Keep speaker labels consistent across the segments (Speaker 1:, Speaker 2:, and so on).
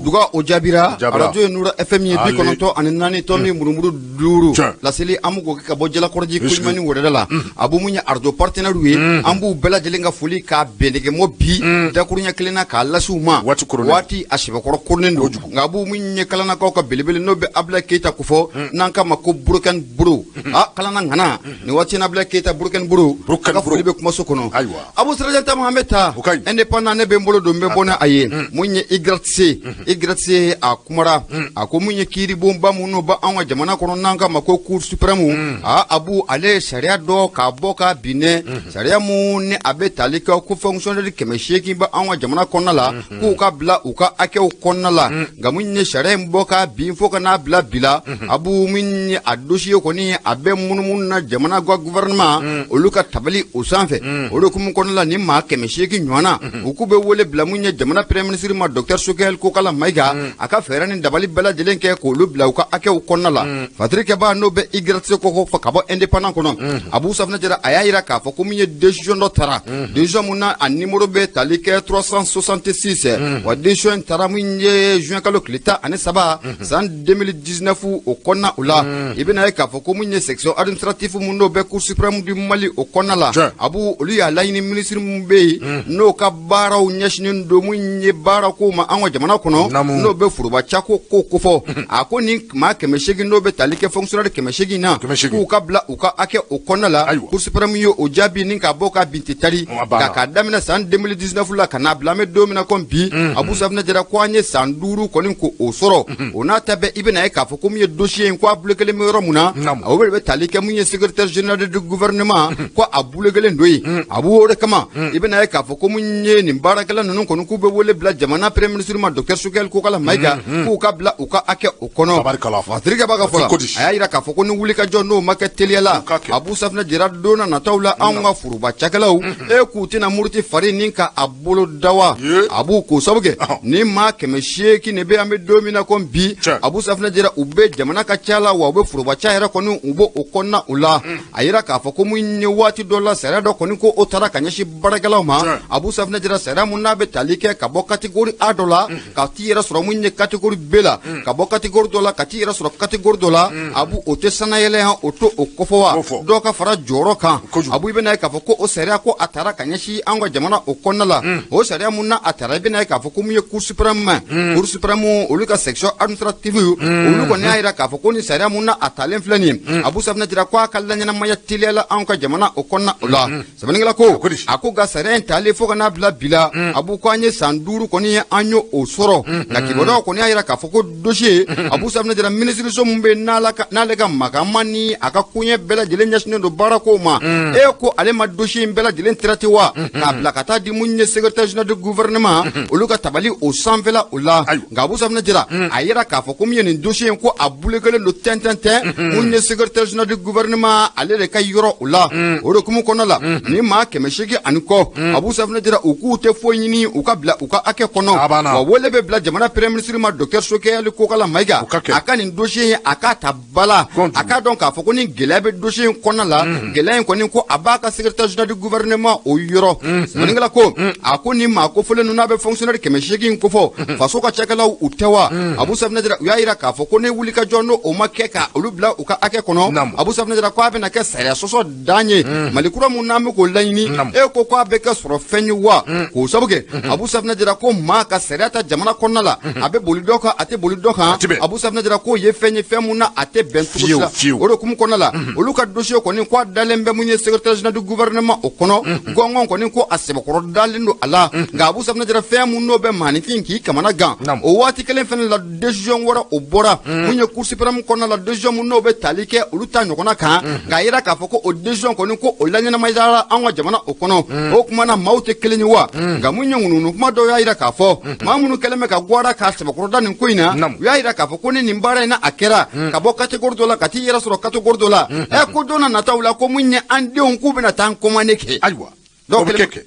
Speaker 1: Duga, o jaabira.
Speaker 2: Jaabira.
Speaker 1: Arajo ye Nura FM ye, bi
Speaker 2: Ale.
Speaker 1: kɔnɔntɔn ani naani tɔmi murumuru duuru. Laseli an b'o kɛ ka bɔ Jalakɔrɔji Koɲumani wɛrɛda la. A b'u mun ye arajo partenaire ye, an b'u bɛɛ lajɛlen ka foli k'a bɛndɛgɛmɔ bi dakuruɲɛ kelen na k'a lase u ma.
Speaker 2: Waati koronnen.
Speaker 1: Waati a sɛbɛkɔrɔ koronnen don, nka a b'u mun ye kalanakaw ka belebele, n'o bɛ Abulayi Keyita kofɔ, n'an k'a ma ko Broken Bro. A kalana ŋana nin waati in na, Abulayi Keyita Broken Bro,
Speaker 2: Broken
Speaker 1: a ka
Speaker 2: Bro.
Speaker 1: foli bɛ kumaso kɔnɔ.
Speaker 2: Ayiwa.
Speaker 1: Abu Sirajan Tama, an bɛ taa
Speaker 2: O ka ɲi.
Speaker 1: Indépendant, ne bɛ n bolo don, n bɛ bɔ n'a ye. Mun ye IGRATC, IGRATC a kumara, a ko mun ye kiiribonba minnu ba anw ka jamana kɔnɔ, n'an k'a ma ko Cour suprême, a Abu, ale ye sariya dɔ k'a bɔ k'a binɛ, sariya mun ni a bɛ tali kɛ ko fonctionnaire 800 bɛ anw ka jamana kɔnɔna la, k'u ka bila u ka hakɛw kɔnɔna la. Nka mun ye sariya in bɔ k'a bin fo ka n'a bila bi la, Abu, mun ye a dossier kɔni, a bɛ munumunu na jamana ka gouvernement olu ka tabali o sanfɛ. O de hukumu kɔnɔna la, ni maa 800 ɲɔgɔn na, u k'u bɛ wele bila mun ye jamana premier ministre ma, docteur Choguel Kokala Mayiga, a ka fɛɛrɛ ni dabali bɛɛ lajɛlen kɛ k'olu bila u ka hakɛw kɔnɔna la. Fatirikɛba n'o bɛ IGRATC kɔkɔ ka bɔ Indépendant kɔnɔ, Abu Safunɛ Jara, a y'a jira k'a fɔ ko min ye décision dɔ tara, décision mun na a numéro bɛ tali kɛ 366, wa décision in tara mun ye juin kalo tile 13 san 2019 o kɔnɔna o la. I bɛna ye k'a fɔ ko mun ye section administrative mun n'o bɛ Cour suprême du Mali o kɔnɔna la, Abu, olu y'a laɲini ministre mun bɛ yen n'o ka baaraw ɲɛsinnen don mun ye baarako ma an ka jamana kɔnɔ, n'o bɛ foroba cako ko kofɔ, a ko ni maa 800 n'o bɛ tali kɛ fonctionnaire 800 na, k'u ka bila u ka hakɛ o kɔnɔna la. Cour suprême ye o jaabi ni k'a bɔ ka bin tɛ tari nka k'a daminɛ san 2019 la ka n'a bila an bɛ don min na komi bi, Abu Safunɛ Jara, ko an ye san 5 kɔni ko o sɔrɔ. O n'a ta bɛɛ, i bɛna ye k'a fɔ ko min ye dossier in, ko a bolo kelen bɛ yɔrɔ mun na, o bɛ tali kɛ mun ye secrétaire général du gouvernement, ko a bolo kelen don yen. A b'o de kama, i bɛna ye k'a fɔ ko mun ye nin baarakɛla ninnu kɔni, k'u bɛ wele bila jamana premier ministre ma, docteur Choguel Kokala Mayiga, k'u ka bila u ka hakɛ o kɔnɔ. Fatirikɛ b'a ka fɔ la, a y'a jira k'a fɔ ko ni wulikajɔ n'o ma kɛ teliya la, Abu Safunɛ Jara, don na nataw la, anw ka foroba cakɛlaw e k'u tɛna muruti fari ni ka a bolo da wa. Abu, k'o sabu kɛ ni maa 800 de bɛ an bɛ don min na komi bi, Abu Safunɛ Jara, u bɛ jamana ka ca la, wa u bɛ foroba ca yɛrɛ kɔni, u b'o o kɔnɔna o la. A yira k'a fɔ ko mun ye waati dɔ la, sariya dɔ kɔni ko o taara ka ɲɛsin baarakɛlaw ma, Abu Safunɛ Jara, sariya mun n'a bɛ tali kɛ ka bɔ catégorie A dɔ la ka t'i yɛrɛ sɔrɔ mun ye catégorie B la, ka bɔ catégorie dɔ la ka t'i yɛrɛ sɔrɔ catégorie dɔ la, Abu, o tɛ sanayɛlɛ yan, o to o kofɔ wa dɔw ka fara jɔyɔrɔ kan. Abu, i bɛna ye k'a fɔ ko o sariya ko a taara ka ɲɛsin an ka jamana o kɔnɔna la. O sariya mun na a taara, i bɛna ye k'a fɔ ko mun ye Cour suprême, Cour suprême olu ka section administrative, olu kɔni y'a jira k'a fɔ ko ni sariya mun na a talen filɛ nin ye, Abu Safunɛ Jara, ko a ka laɲɛnamaya teliya la anw ka jamana o kɔnɔna o la. Sɛbɛnnikɛla ko a ko nka sariya in talen fo ka n'a bila bi la, Abu, ko an ye san 5 kɔni ye, an y'o o sɔrɔ. Nka kibaruyaw kɔni y'a jira k'a fɔ ko dossier, Abu Safunɛ Jara, minisiriso min bɛ n'ale ka makama ni a ka koɲɛ bɛɛ lajɛlen ɲɛsinnen don baarako ma, e ko ale ma dossier in bɛɛ lajɛlen traité wa k'a bila ka taa di mun ye secrétaire général du gouvernement olu ka tabali o sanfɛla o la. Nka Abu Safunɛ Jara, a yira k'a fɔ ko min ye nin dossier in, ko a bolokelen don tɛntɛntɛn mun ye secrétaire général du gouvernement ale de ka yɔrɔ o la. O de hukumu kɔnɔna la, ni maa 800 ani kɔ, Abu Safunɛ Jara, u k'u tɛ foyi ɲini u ka bila u ka hakɛ kɔnɔ, wa wele bɛ bila jamana premier ministre ma, docteur Choguel Kokala Mayiga, a ka nin dossier in, a k'a ta ba la, a k'a dɔn k'a fɔ ko ni gɛlɛya bɛ dossier in kɔnɔna la, gɛlɛya in kɔni, ko a b'a ka secrétaire général du gouvernement o yɔrɔ. Sɛbɛnnikɛla ko a ko ni maa kofɔlen ninnu n'a bɛ fonctionnaire 800 kofɔ, faso ka cakɛlaw u tɛ wa? Abu Safunɛ Jara, u y'a jira k'a fɔ ko ne wulikajɔ n'o o ma kɛ ka olu bila u ka hakɛ kɔnɔ, Abu Safunɛ Jara, ko a bɛna kɛ sariya sɔsɔ dan ye. Mali kura mun n'an bɛ k'o laɲini, e ko k'a bɛ kɛ sɔrɔ fɛn ye wa? K'o sabu kɛ, Abu Safunɛ Jara, ko maa ka sariya ta jamana kɔnɔna la, a bɛ boli dɔ kan, a tɛ boli dɔ kan, Abu Safunɛ Jara, k'o ye fɛn ye, fɛn mun na a tɛ bɛn cogo si la. O de hukumu kɔnɔna la, olu ka dossier kɔni, ko a dalen bɛ mun ye secrétaire général du gouvernement o kɔnɔ, gɔngɔn kɔni, ko a sɛbɛkɔrɔ dalen don a la. Nka Abu Safunɛ Jara, fɛn mun n'o bɛ maaninfin k'i kamana gan, o waati kelen fɛnɛ la, décision wɛrɛ o bɔra mun ye Cour suprême kɔnɔna la, décision mun n'o bɛ tali kɛ olu ta ɲɔgɔnna kan, k'a yira k'a fɔ ko o décision kɔni, ko o laɲɛnamayara an ka jamana o kɔnɔ. O kuma na, maaw tɛ kelen ye wa? Nka mun ye ŋunuŋunu kuma dɔw y'a yira k'a fɔ maa minnu kɛlen bɛ ka gwara k'a sɛbɛkɔrɔda nin ko in na, u y'a yira k'a fɔ ko ni nin baara in na a kɛra ka bɔ catégorie dɔ la ka t'i yɛrɛ sɔrɔ catégorie dɔ la, ɛ ko don na nataw la, ko mun ye an denw k'u bɛna taa commande kɛ.
Speaker 2: Ayiwa,
Speaker 1: dɔw
Speaker 2: o bɛ kɛ.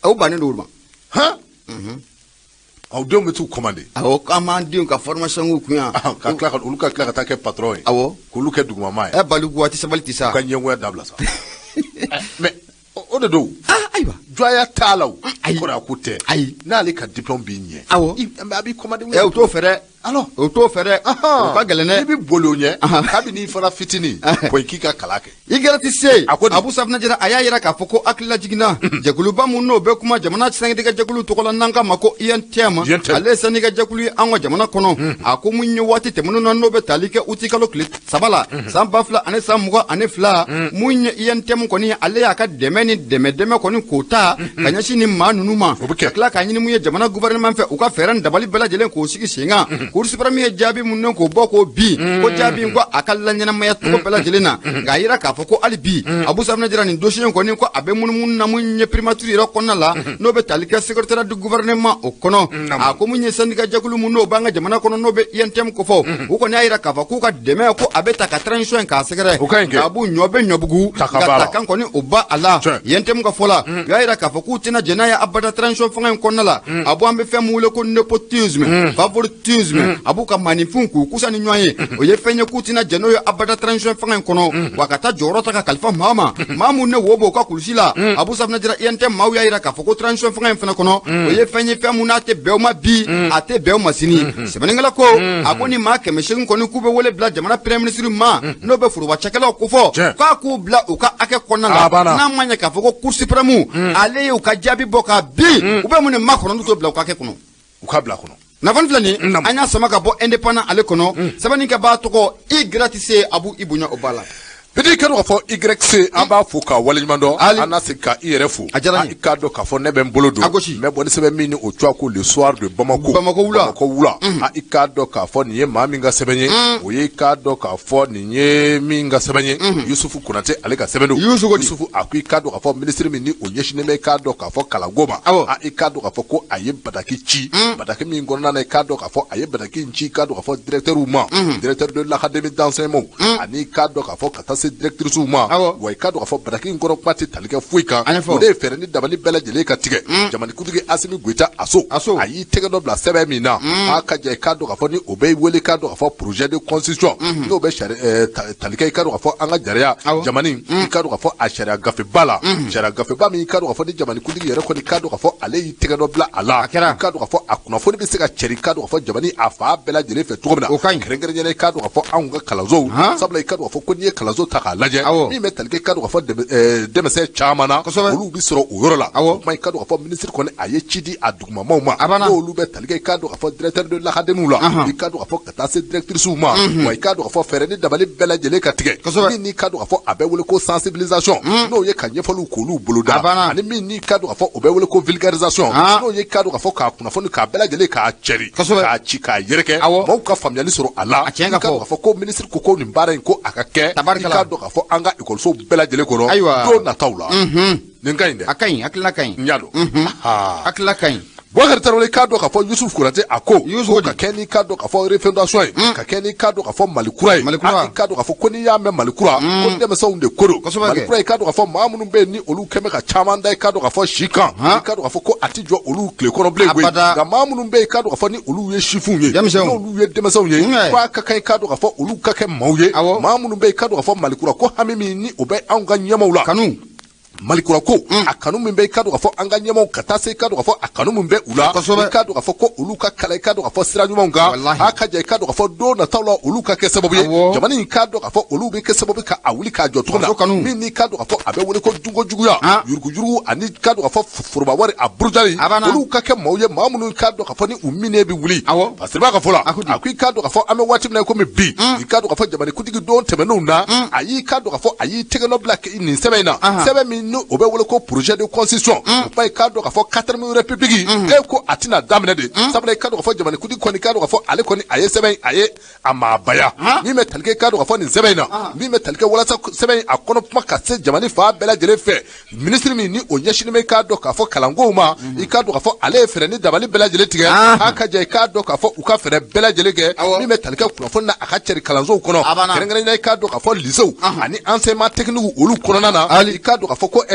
Speaker 1: Aw bannen don olu ma.
Speaker 2: Han, aw denw bɛ t'u commande?
Speaker 1: Awɔ, k'an b'an denw ka formation k'u kun yan.
Speaker 2: Ka tila ka olu ka tila ka taa kɛ patron ye.
Speaker 1: Awɔ.
Speaker 2: K'olu kɛ dugumama ye.
Speaker 1: Ɛ baliku, a tɛ sabali tɛ sa.
Speaker 2: U ka ɲɛngoya dabila sa, mais o de don.
Speaker 1: Ah, ayiwa.
Speaker 2: Jɔnya t'a la o.
Speaker 1: Ayi.
Speaker 2: Kɔrɔ a ko tɛ.
Speaker 1: Ayi.
Speaker 2: N'ale ka diplôme b'i ɲɛ.
Speaker 1: Awɔ.
Speaker 2: A b'i commander.
Speaker 1: Ɛ, o t'o fɛ dɛ.
Speaker 2: Alors.
Speaker 1: O t'o fɛ dɛ, o ka gɛlɛn dɛ.
Speaker 2: I bɛ boli o ɲɛ kabini i fana fitinin, bɔn, k'i ka kalan kɛ.
Speaker 1: YC.
Speaker 2: A ko di?
Speaker 1: Abu Safinɛ Jara, a y'a yira k'a fɔ ko hakilila jiginna jɛkuluba mun n'o bɛ kuma jamana syndicat jɛkulu tɔgɔ la, n'an k'a ma ko UNTM.
Speaker 2: UNTM.
Speaker 1: Ale ye syndicat jɛkulu ye an ka jamana kɔnɔ. A ko mun ye waati tɛmɛnenw na, n'o bɛ tali kɛ uti kalo tile 3 la san 2022, mun ye UNTM kɔni, ale y'a ka dɛmɛ ni dɛmɛ dɛmɛ kɔni k'o ta ka ɲɛsin ni maa ninnu ma.
Speaker 2: O bɛ kɛ.
Speaker 1: Ka tila k'a ɲini mun ye jamana gouvernement fɛ, u ka fɛɛrɛ ni dabali bɛɛ lajɛlen k'o sigi sen kan. Cour suprême ye jaabi mun ne k'o bɔ k'o bin, ko jaabi in ko a ka laɲɛnamaya cogo bɛɛ lajɛlen na. Nka a yira k'a fɔ ko hali bi, Abu Safinɛ Jara, nin dossier in kɔni, ko a bɛ munumunu na mun ye primature yɛrɛ kɔnɔna la, n'o bɛ tali kɛ secrétariat du gouvernement o kɔnɔ. A ko mun ye syndicat jɛkulu mun n'o b'an ka jamana kɔnɔ, n'o bɛ UNTM kofɔ, u kɔni y'a yira k'a fɔ k'u ka dɛmɛ ko a bɛ ta ka transition in k'a sɛgɛrɛ.
Speaker 2: O ka ɲi kɛ.
Speaker 1: Nka a b'u ɲɔ bɛ ɲɔbugu.
Speaker 2: Ta ka
Speaker 1: nka
Speaker 2: b'a la.
Speaker 1: takan kɔni o ba a la. UNTM ka fɔ la, u y'a yira k'a fɔ k'u tɛna jɛn n'a ye abada transition fanga in kɔnɔna la. A bɔ an bɛ fɛn min wele ko népotisme, favoritisme, a b'u ka maaninfinw k'u kusa ni ɲɔgɔn ye, o ye fɛn ye k'u tɛna jɛn n'o ye abada transition fanga in kɔnɔ. Wa ka taa jɔyɔrɔ ta ka kalifa maa ma, maa mun ne wo b'o ka kulusi la. Abu Safinɛ Jara, UNTM maaw y'a yira k'a fɔ ko transition fanga in fana kɔnɔ, o ye fɛn ye, fɛn mun n'a tɛ bɛn o ma bi, a tɛ bɛn o ma sini. Sɛbɛnnikɛla ko a ko ni maa 800 kɔni k'u bɛ wele bila jamana premier ministre ma, n'o bɛ foroba cakɛlaw kofɔ, k'a k'u bila u ka hakɛ kɔnɔna
Speaker 2: A
Speaker 1: la.
Speaker 2: banna.
Speaker 1: N'a ma ɲɛ k'a fɔ ko Cour suprême ale y'u ka jaabi bɔ k'a bin, u bɛ mun de makɔnɔ n'u t'o bila u ka hakɛ kɔnɔ?
Speaker 2: U ka bila kɔnɔ.
Speaker 1: Nafani filɛ nin,
Speaker 2: Naamu.
Speaker 1: an y'a sama ka bɔ Indépendant ale kɔnɔ. Sɛbɛnnikɛbaa tɔgɔ YC. Abu, i bonya o ba la.
Speaker 2: Petit, k'a dɔn k'a fɔ YC, an b'a fo k'a waleɲuman dɔn.
Speaker 1: Ali.
Speaker 2: An na segin ka i yɛrɛ fo.
Speaker 1: A diyara n ye.
Speaker 2: I k'a dɔn k'a fɔ ne bɛ n bolo don.
Speaker 1: A gosi.
Speaker 2: N bɛ bɔ ni sɛbɛn min ni o tɔgɔ ko Le Soir de Bamako.
Speaker 1: Bamako wula.
Speaker 2: Bamako wula. A, i k'a dɔn k'a fɔ nin ye maa min ka sɛbɛn ye, o ye, i k'a dɔn k'a fɔ nin ye min ka sɛbɛn ye, Yusufu Konate, ale ka sɛbɛn don.
Speaker 1: Yusufu ko di?
Speaker 2: Yusufu a ko i k'a dɔn k'a fɔ minisiri min ni o ɲɛsinnen bɛ, i k'a dɔn k'a fɔ kalanko ma. A, i k'a dɔn k'a fɔ ko a ye bataki ci, bataki min kɔnɔna na, i k'a dɔn k'a fɔ a ye bataki in ci, i k'a dɔn k'a fɔ directeur ma, directeur de l'académie d'enseignement, ani i k'a dɔn k'a fɔ ka taa se directrice ma. Wa i k'a dɔn k'a fɔ bataki in kɔnɔ kuma tɛ tali kɛ foyi kan.
Speaker 1: A ɲɛfɔ.
Speaker 2: O de ye fɛɛrɛ ni dabali bɛɛ lajɛlen ka tigɛ. Jamanakuntigi Asimi Goyita, a so.
Speaker 1: A so.
Speaker 2: A y'i tɛgɛ dɔ bila sɛbɛn min na, a ka jɛ, i k'a dɔn k'a fɔ ni o bɛ wele, i k'a dɔn k'a fɔ projet de constitution, n'o bɛ sari tali kɛ, i k'a dɔn k'a fɔ an ka jariya jamana, i k'a dɔn k'a fɔ a sariya gafeba la, sariya gafeba min, i k'a dɔn k'a fɔ ni jamanakuntigi yɛrɛ kɔni, i k'a dɔn k'a fɔ ale y'i tɛgɛ dɔ bila a la.
Speaker 1: A kɛra.
Speaker 2: I k'a dɔn k'a fɔ a kunnafoni bɛ se ka cɛri, i k'a dɔn k'a fɔ jamana a fa bɛɛ lajɛlen fɛ cogo min na.
Speaker 1: O ka ɲi.
Speaker 2: Kɛrɛnkɛrɛnnenya la, i k'a dɔn k'a fɔ anw ka kalansow, sabula i k'a dɔn k'a fɔ ko n'i ye kalanso ta k'a lajɛ, min bɛ tali kɛ, i k'a dɔn k'a fɔ denmisɛn caman na, olu bɛ sɔrɔ o yɔrɔ la. O kuma, i k'a dɔn k'a fɔ minisiri kɔni a ye ci di a dugumamaw ma.
Speaker 1: A banna.
Speaker 2: N'olu bɛ tali kɛ, i k'a dɔn k'a fɔ directeur de l'académie la, i k'a dɔn k'a fɔ ka taa se directrice ma. Wa i k'a dɔn k'a fɔ fɛɛrɛ ni dabali bɛɛ lajɛlen ka tigɛ, min n'i k'a dɔn k'a fɔ a bɛ wele ko sensibilisation, n'o ye ka ɲɛfɔliw k'olu boloda,
Speaker 1: A banna.
Speaker 2: ani min n'i k'a dɔn k'a fɔ o bɛ wele ko vulgarisation, n'o ye k'a dɔn k'a fɔ k'a kunnafoni k'a bɛɛ lajɛlen k'a cɛri, k'a ci, k'a yɛrɛkɛ, maaw ka faamuyali sɔrɔ a la.
Speaker 1: A tiɲɛ ka
Speaker 2: I k'a dɔn
Speaker 1: fɔ.
Speaker 2: k'a fɔ ko minisiri ko nin baara in ko a ka kɛ, i
Speaker 1: Tabarikala.
Speaker 2: k'a dɔn k'a fɔ an ka ekɔlisow bɛɛ lajɛlen kɔnɔ don nataw la. Nin ka ɲi dɛ.
Speaker 1: A ka ɲi, hakilina ka ɲi.
Speaker 2: N y'a dɔn.
Speaker 1: Hakilina ka ɲi.
Speaker 2: Boubacar Tarawele, k'a dɔn k'a fɔ Yusuf Konate a ko
Speaker 1: Yusuf
Speaker 2: ko ka kɛ n'i k'a dɔn k'a fɔ refondation ye, ka kɛ n'i k'a dɔn k'a fɔ Mali kura ye.
Speaker 1: Mali kura.
Speaker 2: A, i k'a dɔn k'a fɔ ko n'i y'a mɛn Mali kura, ko denmisɛnw de ko don. Mali kura, i k'a dɔn k'a fɔ maa minnu bɛ yen ni olu kɛn bɛ ka caman da, i k'a dɔn k'a fɔ si kan, i k'a dɔn k'a fɔ ko a tɛ jɔ olu tile kɔrɔ bilen koyi.
Speaker 1: Abada.
Speaker 2: Nka maa minnu bɛ yen, i k'a dɔn k'a fɔ ni olu ye sifinw ye,
Speaker 1: Denmisɛnw.
Speaker 2: n'olu ye denmisɛnw ye, k'a ka kan, i k'a dɔn k'a fɔ olu ka kɛ maaw ye, maa minnu bɛ yen, i k'a dɔn k'a fɔ Mali kura ko hami min ni o bɛ anw ka ɲɛmaaw la,
Speaker 1: kanu
Speaker 2: Malikura ko a kanu min bɛ, i k'a dɔn k'a fɔ an ka ɲɛmaaw, ka taa se, i k'a dɔn k'a fɔ a kanu min bɛ u la, i k'a dɔn k'a fɔ ko olu ka kalan, i k'a dɔn k'a fɔ sira ɲumanw kan, a ka jɛ, i k'a dɔn k'a fɔ don nataw la olu ka kɛ sababu ye jamana in, k'a dɔn k'a fɔ olu bɛ kɛ sababu ka a wuli k'a jɔ cogo min na, min n'i k'a dɔn k'a fɔ a bɛ wele ko dunko juguya, yuruguyurugu, ani k'a dɔn k'a fɔ foroba wari a burujali, olu ka kɛ maaw ye, maa minnu k'a dɔn k'a fɔ ni u minɛ bɛ wuli. Fasiriba ka fɔ la, a ko i k'a dɔn k'a fɔ an bɛ waati min na komi bi, i k'a dɔn k'a fɔ jamanakuntigi don tɛmɛnenw na, a y'i k'a dɔn k'a fɔ a y'i tɛgɛ nɔ bila nin sɛbɛn in na, sɛbɛn min ni o bɛ wele ko projet de constitution. O kuma, i k'a dɔn k'a fɔ quatrième république e ko a tɛna daminɛ de, sabula i k'a dɔn k'a fɔ jamanakuntigi kɔni k'a dɔn k'a fɔ ale kɔni a ye sɛbɛn in a ye a maabaya min bɛ tali kɛ, i k'a dɔn k'a fɔ nin sɛbɛn in na, min bɛ tali kɛ walasa sɛbɛn in a kɔnɔ kuma ka se jamana fan bɛɛ lajɛlen fɛ. Minisiri min ni o ɲɛsinnen bɛ, i k'a dɔn k'a fɔ kalankow ma, i k'a dɔn k'a fɔ ale ye fɛɛrɛ ni dabali bɛɛ lajɛlen tigɛ. A ka jɛ, i k'a dɔn k'a fɔ u ka fɛɛrɛ bɛɛ lajɛlen kɛ min bɛ tali kɛ kunnafoni na, a ka cɛri kalansow kɔnɔ, kɛrɛnkɛrɛnnenya, i k'a dɔn k'a fɔ lycéew ani enseignement technique olu kɔnɔna na, i k'a dɔn k'a fɔ ko ko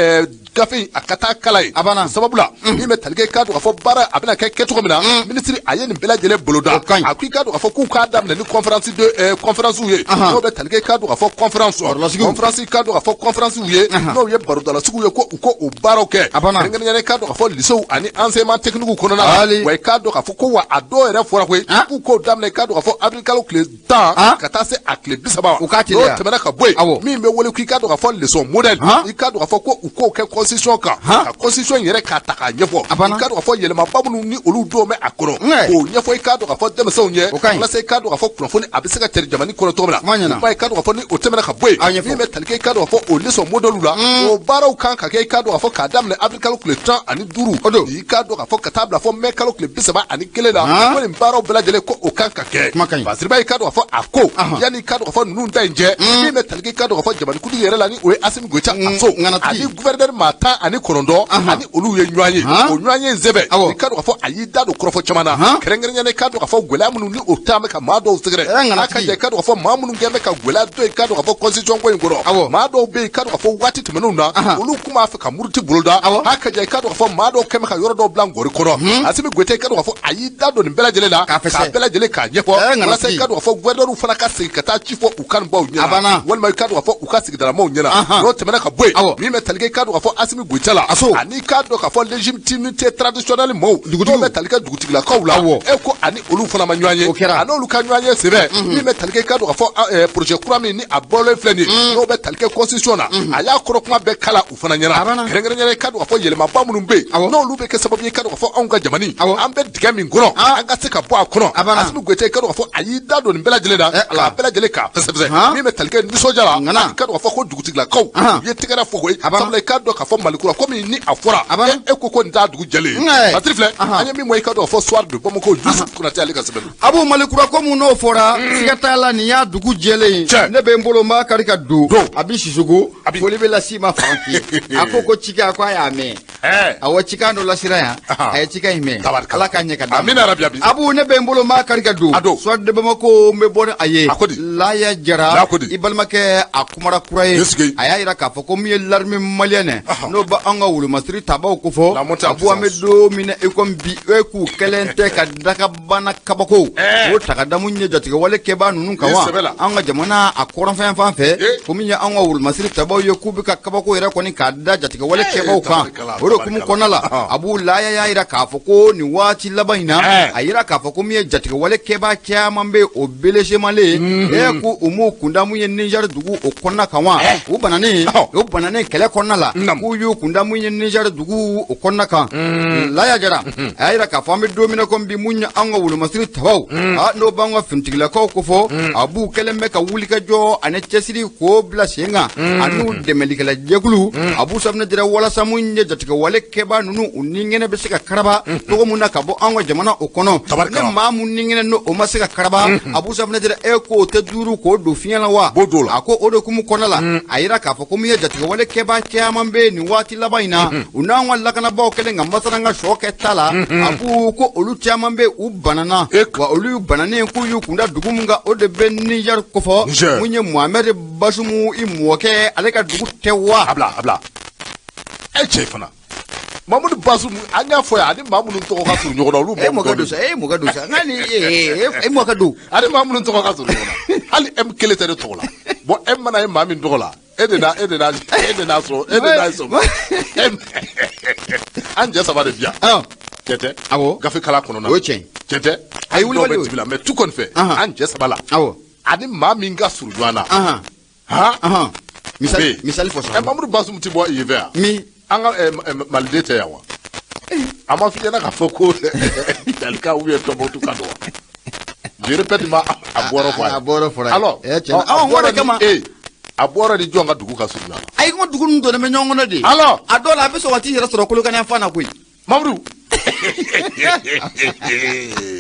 Speaker 2: gafe in a ka taa kalan yen.
Speaker 1: A banna.
Speaker 2: Sababu la min bɛ tali kɛ, i k'a dɔn k'a fɔ baara a bɛna kɛ kɛcogo min na, minisiri a ye nin bɛɛ lajɛlen boloda.
Speaker 1: O ka ɲi.
Speaker 2: A ko i k'a dɔn k'a fɔ k'u k'a daminɛ ni conférence de conférence ye, n'o bɛ tali kɛ, i k'a dɔn k'a fɔ conférence
Speaker 1: Barolasigiw.
Speaker 2: conférence, i k'a dɔn k'a fɔ conférence ye, n'o ye barodalasigiw ye, ko u ko o baaraw kɛ.
Speaker 1: A banna.
Speaker 2: Kɛrɛnkɛrɛnnenya la, i k'a dɔn k'a fɔ lycéew ani enseignement technique kɔnɔna la.
Speaker 1: Ali.
Speaker 2: Wa i k'a dɔn k'a fɔ ko wa a dɔw yɛrɛ fɔra koyi k'u k'o daminɛ, i k'a dɔn k'a fɔ avril kalo tile 10 ka taa se a tile 30.
Speaker 1: U k'a teliya.
Speaker 2: N'o tɛmɛna ka bɔ yen, min bɛ wele k'i k'a dɔn k'a fɔ leçon modèle, i k'a dɔn k'a fɔ ko u k'o kɛ constitution kan, ka constitution yɛrɛ k'a ta k'a ɲɛfɔ,
Speaker 1: A banna.
Speaker 2: i k'a dɔn k'a fɔ yɛlɛmaba minnu ni olu dɔw bɛ a kɔnɔ, k'o ɲɛfɔ, i k'a dɔn k'a fɔ denmisɛnw ye,
Speaker 1: O ka ɲi.
Speaker 2: walasa i k'a dɔn k'a fɔ kunnafoni a bɛ se ka cari jamana kɔnɔ cogo min na.
Speaker 1: Kuma ɲɛna.
Speaker 2: O kuma, i k'a dɔn k'a fɔ ni o tɛmɛna ka bɔ yen,
Speaker 1: A ɲɛfɔ.
Speaker 2: min bɛ tali kɛ, i k'a dɔn k'a fɔ o leçon modèle la, o baaraw kan ka kɛ, i k'a dɔn k'a fɔ k'a daminɛ avril kalo tile 15,
Speaker 1: O don.
Speaker 2: i k'a dɔn k'a fɔ ka taa bila fɔ mai kalo tile 31 la, ko nin baaraw bɛɛ lajɛlen ko o kan ka kɛ.
Speaker 1: Kuma ka ɲi.
Speaker 2: Fasiriba, i k'a dɔn k'a fɔ a ko yanni i k'a dɔn k'a fɔ ninnu ta in cɛ, min bɛ tali kɛ, i k'a dɔn k'a fɔ jamanakuntigi yɛrɛ la, ni o ye Asimi Goyita a so
Speaker 1: ŋanatigi.
Speaker 2: ani gouverneur maa 19, ani olu ye ɲɔgɔn ye. O ɲɔgɔn ye in sɛbɛ, i k'a dɔn k'a fɔ a y'i da don kɔrɔfɔ caman na, kɛrɛnkɛrɛnnenya la, i k'a dɔn k'a fɔ gɛlɛya minnu ni o taa bɛ ka maa dɔw sɛgɛrɛ.
Speaker 1: Ŋanatigi.
Speaker 2: A ka jɛ, i k'a dɔn k'a fɔ maa minnu kɛn bɛ ka gɛlɛya dɔ, i k'a dɔn k'a fɔ constitution ko in kɔrɔ, maa dɔw bɛ yen, i k'a dɔn k'a fɔ waati tɛmɛnenw na, olu tun b'a fɛ ka muruti boloda. A ka jɛ, i k'a dɔn k'a fɔ maa dɔw kɛn bɛ ka yɔrɔ dɔw bila ngɔri kɔrɔ. Asimi Goyita, i k'a dɔn k'a fɔ a y'i da don nin bɛɛ lajɛlen la
Speaker 1: K'a fɛsɛ.
Speaker 2: k'a bɛɛ lajɛlen k'a ɲɛfɔ,
Speaker 1: Ŋanatigi.
Speaker 2: walasa i k'a dɔn k'a fɔ gouverneur fana ka segin ka taa ci fɔ u kanubaw
Speaker 1: A
Speaker 2: ɲɛna,
Speaker 1: banna.
Speaker 2: walima i k'a dɔn k'a fɔ u ka sigidalamaw ɲɛna. N'o tɛmɛna ka bɔ yen, min bɛ tali kɛ, i k'a dɔn k'a fɔ Asimi Goyita la,
Speaker 1: A so.
Speaker 2: ani i k'a dɔn k'a fɔ légitimité traditionnelle maaw,
Speaker 1: Dugutigiw.
Speaker 2: n'o bɛ tali kɛ dugutigilakaw la, e ko ani olu fana ma ɲɔgɔn ye.
Speaker 1: O kɛra.
Speaker 2: A n'olu ka ɲɔgɔn ye sɛbɛ, min bɛ tali kɛ, i k'a dɔn k'a fɔ projet kura min ni a bɔlen filɛ nin ye, n'o bɛ tali kɛ constitution na, a y'a kɔrɔ kuma bɛɛ kala u fana
Speaker 1: A
Speaker 2: ɲɛna.
Speaker 1: banna.
Speaker 2: Kɛrɛnkɛrɛnnenya la, i k'a dɔn k'a fɔ yɛlɛmaba minnu bɛ yen, n'olu bɛ kɛ sababu ye, i k'a dɔn k'a fɔ anw ka jamana, an bɛ dingɛ min kɔnɔ, an ka se ka bɔ a kɔnɔ.
Speaker 1: A banna.
Speaker 2: Asimi Goyita, i k'a dɔn k'a fɔ a y'i da don nin bɛɛ lajɛlen na,
Speaker 1: Ala.
Speaker 2: k'a bɛɛ lajɛlen k'a fɛsɛfɛsɛ. Min bɛ tali kɛ nisɔndiya la,
Speaker 1: Ŋana.
Speaker 2: i k'a dɔn k'a fɔ ko dugutigilakaw u ye tɛgɛrɛ fɔ koyi,
Speaker 1: A banna.
Speaker 2: sabula i k'a dɔn k'a fɔ Mali kura komi ni a fɔra,
Speaker 1: A banna.
Speaker 2: e ko ko nin t'a dugu jɛlen ye. Patiri filɛ, an ye min bɔ, i k'a dɔn k'a fɔ Soir de Bamako, Yusuf Konate ale ka sɛbɛn don.
Speaker 1: Abu, Mali kura ko mun n'o fɔra, siga t'a la, nin y'a dugu jɛlen ye.
Speaker 2: Cɛ.
Speaker 1: Ne bɛ n bolo n b'a kari ka don.
Speaker 2: Don.
Speaker 1: A bi Sisoko.
Speaker 2: A bi.
Speaker 1: Foli bɛ las'i ma Faransi. A ko ko cikan, a ko a y'a mɛn. Awɔ, cikan dɔ lasira yan, a ye cikan in mɛn.
Speaker 2: Tabarikala.
Speaker 1: Ala k'a ɲɛ ka d'a ma.
Speaker 2: Amina rabi abi.
Speaker 1: Abu, ne bɛ n bolo n b'a kari ka don.
Speaker 2: A don.
Speaker 1: Soir de Bamako, n bɛ bɔ ni a ye.
Speaker 2: A ko di?
Speaker 1: Laya Jara,
Speaker 2: La ko di?
Speaker 1: i balimakɛ, a kumara kura ye.
Speaker 2: Yesu.
Speaker 1: A y'a yira k'a fɔ ko min ye l'armée malienne, n'o bɛ an ka wolomasiri tabaw kofɔ.
Speaker 2: La montée en
Speaker 1: Abu, an bɛ
Speaker 2: puissance.
Speaker 1: don min na i komi bi, e k'u kɛlen tɛ ka dakabana kabako o ta ka da mun ye jatigɛwale kɛbaa ninnu kan
Speaker 2: Ni
Speaker 1: wa
Speaker 2: sɛbɛ la.
Speaker 1: an ka jamana a kɔrɔnfɛn fan fɛ, ko min ye an ka wolomasiri tabaw ye, k'u bɛ ka kabako yɛrɛ kɔni k'a da jatigɛwale kɛbaw kan.
Speaker 2: Tabarikala,
Speaker 1: O de hukumu
Speaker 2: tabarikala.
Speaker 1: kɔnɔna la, Abu Laya y'a yira k'a fɔ ko nin waati laban in na, a yira k'a fɔ ko min ye jatigɛwale kɛbaa caman bɛ o belesemalen, e ko u m'u kunda mun ye Niger dugu o kɔnɔna kan wa, u bananen u bananen kɛlɛ kɔnɔna la, k'u y'u kunda mun ye Niger dugu o kɔnɔna kan. Laya Jara a y'a yira k'a fɔ an bɛ don min na komi bi, mun ye an ka wolomasiri tabaw, n'o b'an ka finitigilakaw kofɔ, a b'u kɛlen bɛ ka wulikajɔ ani cɛsiri k'o bila sen kan, ani dɛmɛlikɛla jɛkulu a b'u safunɛ dira, walasa mun ye jatigɛwale kɛbaa ninnu u ni ŋɛnɛ bɛ se ka karaba cogo mun na ka bɔ an ka jamana o kɔnɔ.
Speaker 2: Tabarikala.
Speaker 1: Ne maa mun ni ŋɛnɛ n'o o ma se ka karaba, a b'u safunɛ dira, e k'o tɛ duuru k'o don fiɲɛ la wa?
Speaker 2: B'o don o la.
Speaker 1: A ko o de hukumu kɔnɔna la, a yira k'a fɔ ko min ye jatigɛwale kɛbaa caman bɛ yen nin waati laban in na, u n'an ka lakanabaaw kɛlen ka masaran ka sɔ kɛ ta la, a ko ko olu caman bɛ yen, u banana. Wa olu bananen, k'u y'u kunda dugu min kan, o de bɛ Niger kofɔ.
Speaker 2: Niger.
Speaker 1: Mun ye Mohamed Bazoum i mɔkɛ, ale ka dugu tɛ wa?
Speaker 2: A bila, a bila. E cɛ fana, Mamudu Bazoum, an y'a fɔ yan, ani maa minnu tɔgɔ ka surun ɲɔgɔn na, olu
Speaker 1: E mɔkɛ don sa, e mɔkɛ don sa, nka ni e mɔkɛ don.
Speaker 2: Ani maa minnu tɔgɔ ka surun ɲɔgɔn na, hali M kelen tɛ ne tɔgɔ la. Bon, M mana ye maa min tɔgɔ la, e de n'a e de n'a e de n'a sɔrɔ, e de n'a sɔrɔ. M, an cɛ saba de bi yan. Cɛ tɛ?
Speaker 1: Awɔ.
Speaker 2: Gafe kala kɔnɔna.
Speaker 1: O ye tiɲɛ ye.
Speaker 2: Cɛ tɛ?
Speaker 1: A ye wulibali
Speaker 2: dɔw bɛ
Speaker 1: o ye.
Speaker 2: dibi la, mais tout kɔni fɛ, an cɛ saba la, ani maa min ka surun ɲɔgɔn na, han.
Speaker 1: Misali, misali fɔ sa.
Speaker 2: Mamudu Bazoum ti bɔ yen fɛ yan?
Speaker 1: Min?
Speaker 2: An ka Maliden tɛ yan wa? A ma f'i ɲɛna k'a fɔ ko Dalika ou bien Tombouctou ka don wa? Je répète, ma a bɔyɔrɔ fɔ a ye.
Speaker 1: A bɔyɔrɔ fɔra a ye.
Speaker 2: Alors,
Speaker 1: Tiɲɛ na.
Speaker 2: a
Speaker 1: Ɔ, n ko de
Speaker 2: bɔra ni
Speaker 1: kama.
Speaker 2: e, a bɔra ni jɔn ka dugu ka surun ɲɔgɔn na?
Speaker 1: Ayi, n ko dugu ninnu donnen bɛ ɲɔgɔn kɔnɔ de.
Speaker 2: Alors.
Speaker 1: A dɔw la, a bɛ sɔn ka t'i yɛrɛ sɔrɔ Kolokani fan na koyi.
Speaker 2: Mamudu.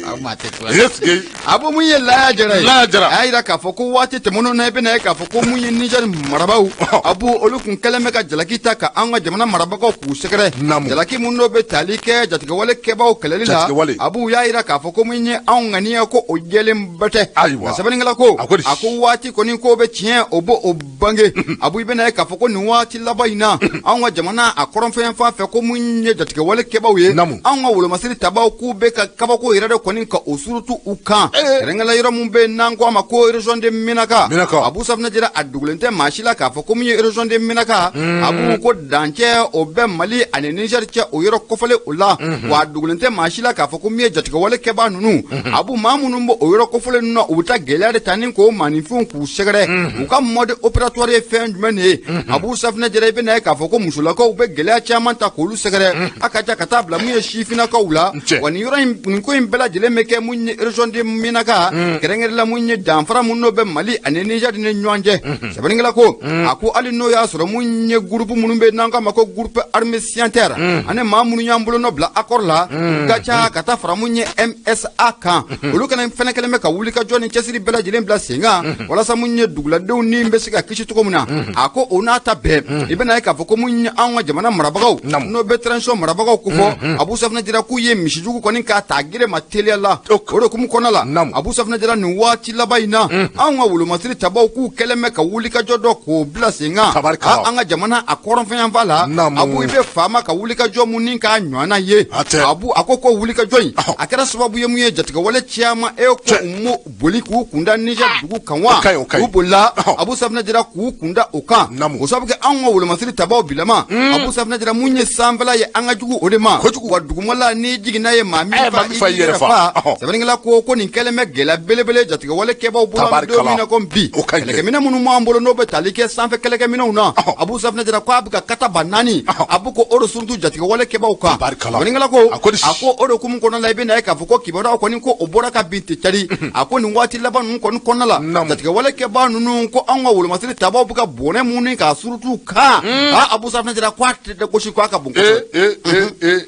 Speaker 1: Aw maa tɛ tila. Est-ce Abu mun ye Laya Jara ye?
Speaker 2: Laya Jara.
Speaker 1: A y'a jira k'a fɔ ko waati tɛmɛnenw na, i bɛna ye k'a fɔ ko mun ye Niger marabaaw, Abu, olu kun kɛlen bɛ ka jalaki ta ka an ka jamana marabagaw k'u sɛgɛrɛ. Jalaki mun n'o bɛ tali kɛ jatigɛwale kɛbaaw kɛlɛli la.
Speaker 2: Jatigɛwale.
Speaker 1: Abu y'a jira k'a fɔ ko mun ye anw ŋaniya ko o jɛlen bɛ tɛ.
Speaker 2: Ayiwa.
Speaker 1: Nka sɛbɛnnikɛla ko
Speaker 2: A ko di?
Speaker 1: A ko waati kɔni ko bɛ tiɲɛ, o b'o o bange. Abu, i bɛna ye k'a fɔ ko nin waati laban in na, anw ka jamana a kɔrɔnfɛn fan fɛ, ko mun ye jatigɛwale kɛbaaw ye, anw ka wolomasiri tabaw k'u bɛ ka kabako yɛrɛ de kɔni ka o surutu u kan, kɛrɛnkɛrɛnla yɔrɔ mun bɛ yen n'an ko a ma ko région de Menaka.
Speaker 2: Menaka.
Speaker 1: Abu Safunɛ Jara, a dogolen tɛ maa si la k'a fɔ ko mun ye région de Menaka, Abu, ko dancɛ o bɛ Mali ani Niger cɛ, o yɔrɔ kofɔlen o la. Wa a dogolen tɛ maa si la k'a fɔ ko mun ye jatigɛwale kɛbaa ninnu, Abu, maa minnu bɛ o yɔrɔ kofɔlen ninnu na, u bɛ taa gɛlɛya de ta ni k'o maaninfinw k'u sɛgɛrɛ. U ka mode opératoire ye fɛn jumɛn de ye? Abu Safunɛ Jara, i bɛna ye k'a fɔ ko musolakaw bɛ gɛlɛya caman ta k'olu sɛgɛrɛ, a ka ca ka taa bila mun ye sifinnakaw la. Wa nin yɔrɔ in, nin ko in bɛɛ lajɛlen bɛ kɛ mun ye région de Menaka, kɛrɛnkɛrɛnla mun ye danfara mun n'o bɛ Mali ani Niger ni ɲɔgɔn cɛ. Sɛbɛnnikɛla ko a ko hali n'o y'a sɔrɔ mun ye groupe minnu bɛ n'an k'a ma ko groupe armé signataire ani maa minnu y'an bolonɔ bila accord la ka ca ka taa fara mun ye MSA kan, olu kana fɛnɛ kɛlen bɛ ka wuli ka jɔ ni cɛsiri bɛɛ lajɛlen bila sen kan walasa mun ye duguladenw ni bɛ se ka kisi cogo min na. A ko o n'a ta bɛɛ, i bɛna ye k'a fɔ ko mun ye anw ka jamana marabagaw n'o bɛ transition marabagaw kofɔ, Abu Safunɛ Jara, k'u ye misijugu kɔni k'a ta gere ma teliya la. O de hukumu kɔnɔna la, Abu Safunɛ Jara, nin waati laban in na, anw ka wolomasiri tabaw k'u kɛlen bɛ ka wuli ka jɔ dɔ k'o bila sen kan an ka jamana a kɔrɔnfɛnyanfan la. Abu, i bɛ faama ka wuli ka jɔ mun ni k'a ɲɔgɔnna ye. Abu, a ko wuli ka jɔ in, a kɛra sababu ye mun ye jatigɛwale caman e ko u m'o boli k'u kunda Niger dugu kan wa u bolila, Abu Safunɛ Jara, k'u kunda o kan. O sababu kɛ anw ka wolomasiri tabaw bilama, Abu Safunɛ Jara, mun ye sanfɛla ye an ka jugu o de ma, wa dugumala n'i jiginna ye maa min fa i yɛrɛ fa. Sɛbɛnnikɛla ko nin kɛlen bɛ gɛlɛya belebele jatigɛwale kɛbaw bolo an bɛ don min na ko bi. Kɛlɛkɛminɛ minnu b'an bolo n'o bɛ tali kɛ sanfɛ kɛlɛkɛminɛw na, Abu Safunɛ Jara, ko a bɛ ka kata ba naani, Abu, ko o de surutu jatigɛwale kɛbaw kan. Sɛbɛnnikɛla ko a ko o de hukumu kɔnɔna la, i bɛna ye k'a fɔ ko kibaruyaw kɔni ko o bɔra ka bin ten cari. A ko nin waati laban ninnu kɔni kɔnɔna la, jatigɛwale kɛbaa ninnu ko anw ka wolomasiri tabaw bɛ ka bɔnɛ mun ni k'a surutu kan, aa, Abu Safunɛ Jara, ko a tɛ gosi, ko a ka bon
Speaker 2: kosɛbɛ.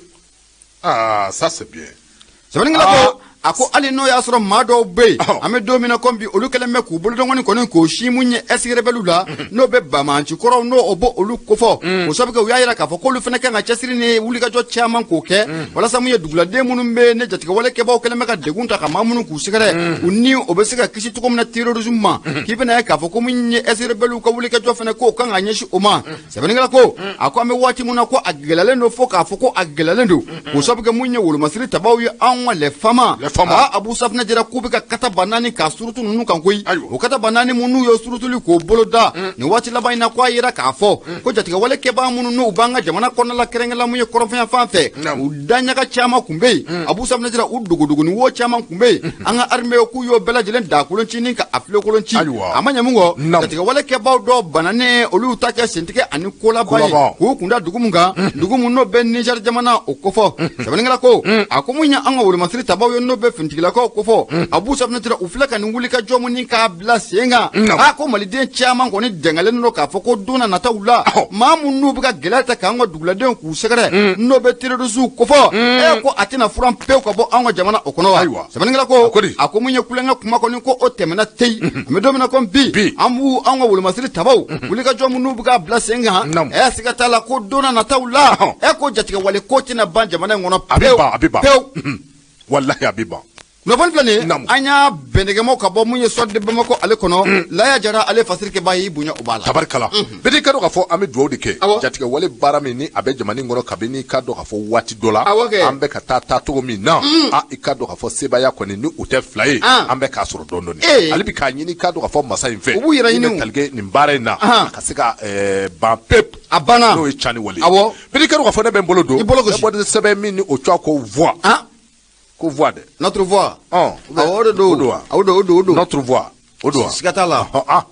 Speaker 2: Ah, ça c'est bien.
Speaker 1: Sɛbɛnnikɛla ko a ko hali n'o y'a sɔrɔ maa dɔw bɛ yen, an bɛ don min na komi bi, olu kɛlen bɛ k'u bolodɔngɔni kɔni k'o si mun ye ex-rebelle la, n'o bɛ banbaanci kɔrɔw n'o o b'o olu kofɔ, o sababu kɛ u y'a jira k'a fɔ k'olu fana kan ka cɛsiri ni wulikajɔ caman k'o kɛ walasa mun ye duguladen minnu bɛ ne jatigɛwale kɛbaw kɛlen bɛ ka degun ta ka maa minnu k'u sɛgɛrɛ, u ni o bɛ se ka kisi cogo min na terrorisme ma. K'i bɛna ye k'a fɔ ko mun ye ex-rebelle ka wulikajɔ fana k'o kan ka ɲɛsin o ma. Sɛbɛnnikɛla ko a ko an bɛ waati min na, ko a gɛlɛyalen don fo k'a fɔ ko a gɛlɛyalen don, k'o sababu kɛ mun ye wolomasiri tabaw ye anw ka les FAMa. Aa, Abu Safunɛ Jara, k'u bɛ ka kata ba naani k'a surutu ninnu kan koyi. O kata ba naani mun n'u ye surutuli k'o bolo da nin waati laban in na, ko a yira k'a fɔ ko jatigɛwale kɛbaa minnu n'u b'an ka jamana kɔnɔna la, kɛrɛnkɛrɛnla mun ye kɔrɔnfɛnya fan fɛ, u daɲaga caman kun bɛ yen, Abu Safunɛ Jara, u dogodogoni wo caman kun bɛ yen, an ka armée k'u y'o bɛɛ lajɛlen dakolon ci ni ka a filekolon ci. A ma ɲɛ mun kɔ, jatigɛwale kɛbaaw dɔw bananen, olu ta kɛ sentigɛ ani kolaba ye k'u kunda dugu mun kan, dugu mun n'o bɛ Niger jamana o kofɔ. Sɛbɛnnikɛla ko a ko mun ye an ka wolomasiri tabaw ye n'o bɛ finitigilakaw kofɔ, Abu Safunɛ Jara, u filɛ ka nin wuli ka jɔ mun ni k'a bila sen kan, a ko maliden caman kɔni dɛngɛlen don k'a fɔ ko don na nataw la, maa mun n'u bɛ ka gɛlɛya ta k'an ka duguladenw k'u sɛgɛrɛ, n'o bɛ terrorisiw kofɔ, e ko a tɛna furan pewu ka bɔ anw ka jamana o kɔnɔ wa? Sɛbɛnnikɛla ko a ko mun ye kulonkɛ kuma kɔni ko o tɛmɛna teyi. An bɛ don min na komi bi, an b'u an ka wolomasiri tabaw wulikajɔ mun n'u bɛ k'a bila sen kan, ɛ, siga t'a la ko don na nataw la, ɛ, ko jatigɛwale ko tɛna ban jamana in kɔnɔ pewu.
Speaker 2: A bɛ ban.
Speaker 1: Pewu.
Speaker 2: Walahi, a bɛ ban.
Speaker 1: Kunnafoni filɛ nin ye, an y'a bɛndɛgɛmaw ka bɔ mun ye Soir de Bamako ale kɔnɔ. Laya Jara, ale fasirikɛba y'i bonya o b'a la.
Speaker 2: Tabarikala, bɛɛ ka dɔn k'a fɔ an bɛ dugawu de kɛ jatigɛwale baara min ni a bɛ jamana in kɔnɔ kabini ka dɔn k'a fɔ waati dɔ la, an bɛ ka taa taacogo min na, a i ka dɔn k'a fɔ sebaaya kɔni ni o tɛ fila ye, an bɛ k'a sɔrɔ dɔɔnin dɔɔnin. Ale bi k'a ɲini ka dɔn k'a fɔ masa in fɛ
Speaker 1: U b'u yɛrɛ ɲini.
Speaker 2: Min bɛ tali kɛ nin baara in na, a ka se ka ban pewu.
Speaker 1: A banna.
Speaker 2: N'o ye cani wale ye. Bɛɛ ka dɔn k'a fɔ ne bɛ n bolo don
Speaker 1: I bolo gosi.
Speaker 2: Ne bɔ sɛbɛn min ni o tɔgɔ ko Voix, ko Voix dɛ.
Speaker 1: Notre Voix.
Speaker 2: Ɔn.
Speaker 1: Awɔ, o de don.
Speaker 2: O don wa?
Speaker 1: O don, o don, o don.
Speaker 2: Notre Voix. O don wa?
Speaker 1: Siga t'a la.
Speaker 2: Ah,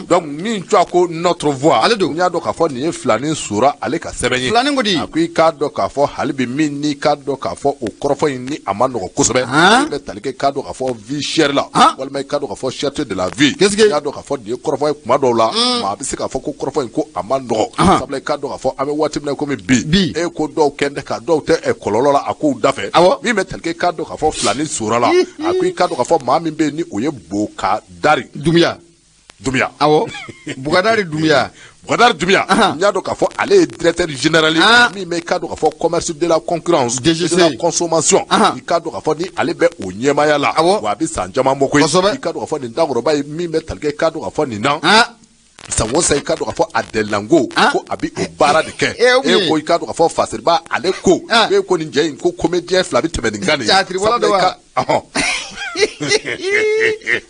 Speaker 2: donc min tɔgɔ ko Notre Voix,
Speaker 1: Ale don.
Speaker 2: N y'a dɔn k'a fɔ nin ye Filanin Sora ale ka sɛbɛn ye.
Speaker 1: Filanin ko di?
Speaker 2: A ko i k'a dɔn k'a fɔ hali bi min n'i k'a dɔn k'a fɔ o kɔrɔfɔ in ni a ma nɔgɔ kosɛbɛ,
Speaker 1: Han?
Speaker 2: min bɛ tali kɛ k'a dɔn k'a fɔ vie chère la,
Speaker 1: Han?
Speaker 2: walima i k'a dɔn k'a fɔ cherté de la vie.
Speaker 1: Qu'est-ce que-
Speaker 2: N y'a dɔn k'a fɔ nin ye kɔrɔfɔ ye kuma dɔw la, maa bɛ se k'a fɔ ko kɔrɔfɔ in ko a ma nɔgɔ, sabula i k'a dɔn k'a fɔ an bɛ waati min na komi bi,
Speaker 1: Bi.
Speaker 2: e ko dɔw kɛn tɛ ka dɔw tɛ kɔlɔlɔ la a kow da fɛ. Min bɛ tali kɛ k'a dɔn k'a fɔ Filanin Sora la, a ko i k'a dɔn k'a fɔ maa min bɛ yen ni o ye Bokadari
Speaker 1: Dunbiya.
Speaker 2: Dunbiya.
Speaker 1: Awɔ, Bukadari Dunbiya.
Speaker 2: Bukadari Dunbiya, n y'a dɔn k'a fɔ ale ye directeur général ye min bɛ i k'a dɔn k'a fɔ commerce de la concurrence,
Speaker 1: DGC,
Speaker 2: de la consommation. I k'a dɔn k'a fɔ ni ale bɛ o ɲɛmaaya la, wa a bɛ san caman bɔ koyi. I k'a dɔn k'a fɔ nin dakɔrɔba ye min bɛ tali kɛ i k'a dɔn k'a fɔ nin na, san o san i k'a dɔn k'a fɔ a delilanko ko a bɛ o baara de kɛ.
Speaker 1: Eh, o mun
Speaker 2: E
Speaker 1: ye?
Speaker 2: ko i k'a dɔn k'a fɔ Fasiriba ale ko e ko nin cɛ in ko comédien fila bɛ tɛmɛ nin kan nin ye.
Speaker 1: Théâtre-bɔla don
Speaker 2: Sabula i
Speaker 1: wa?
Speaker 2: ɔhɔn.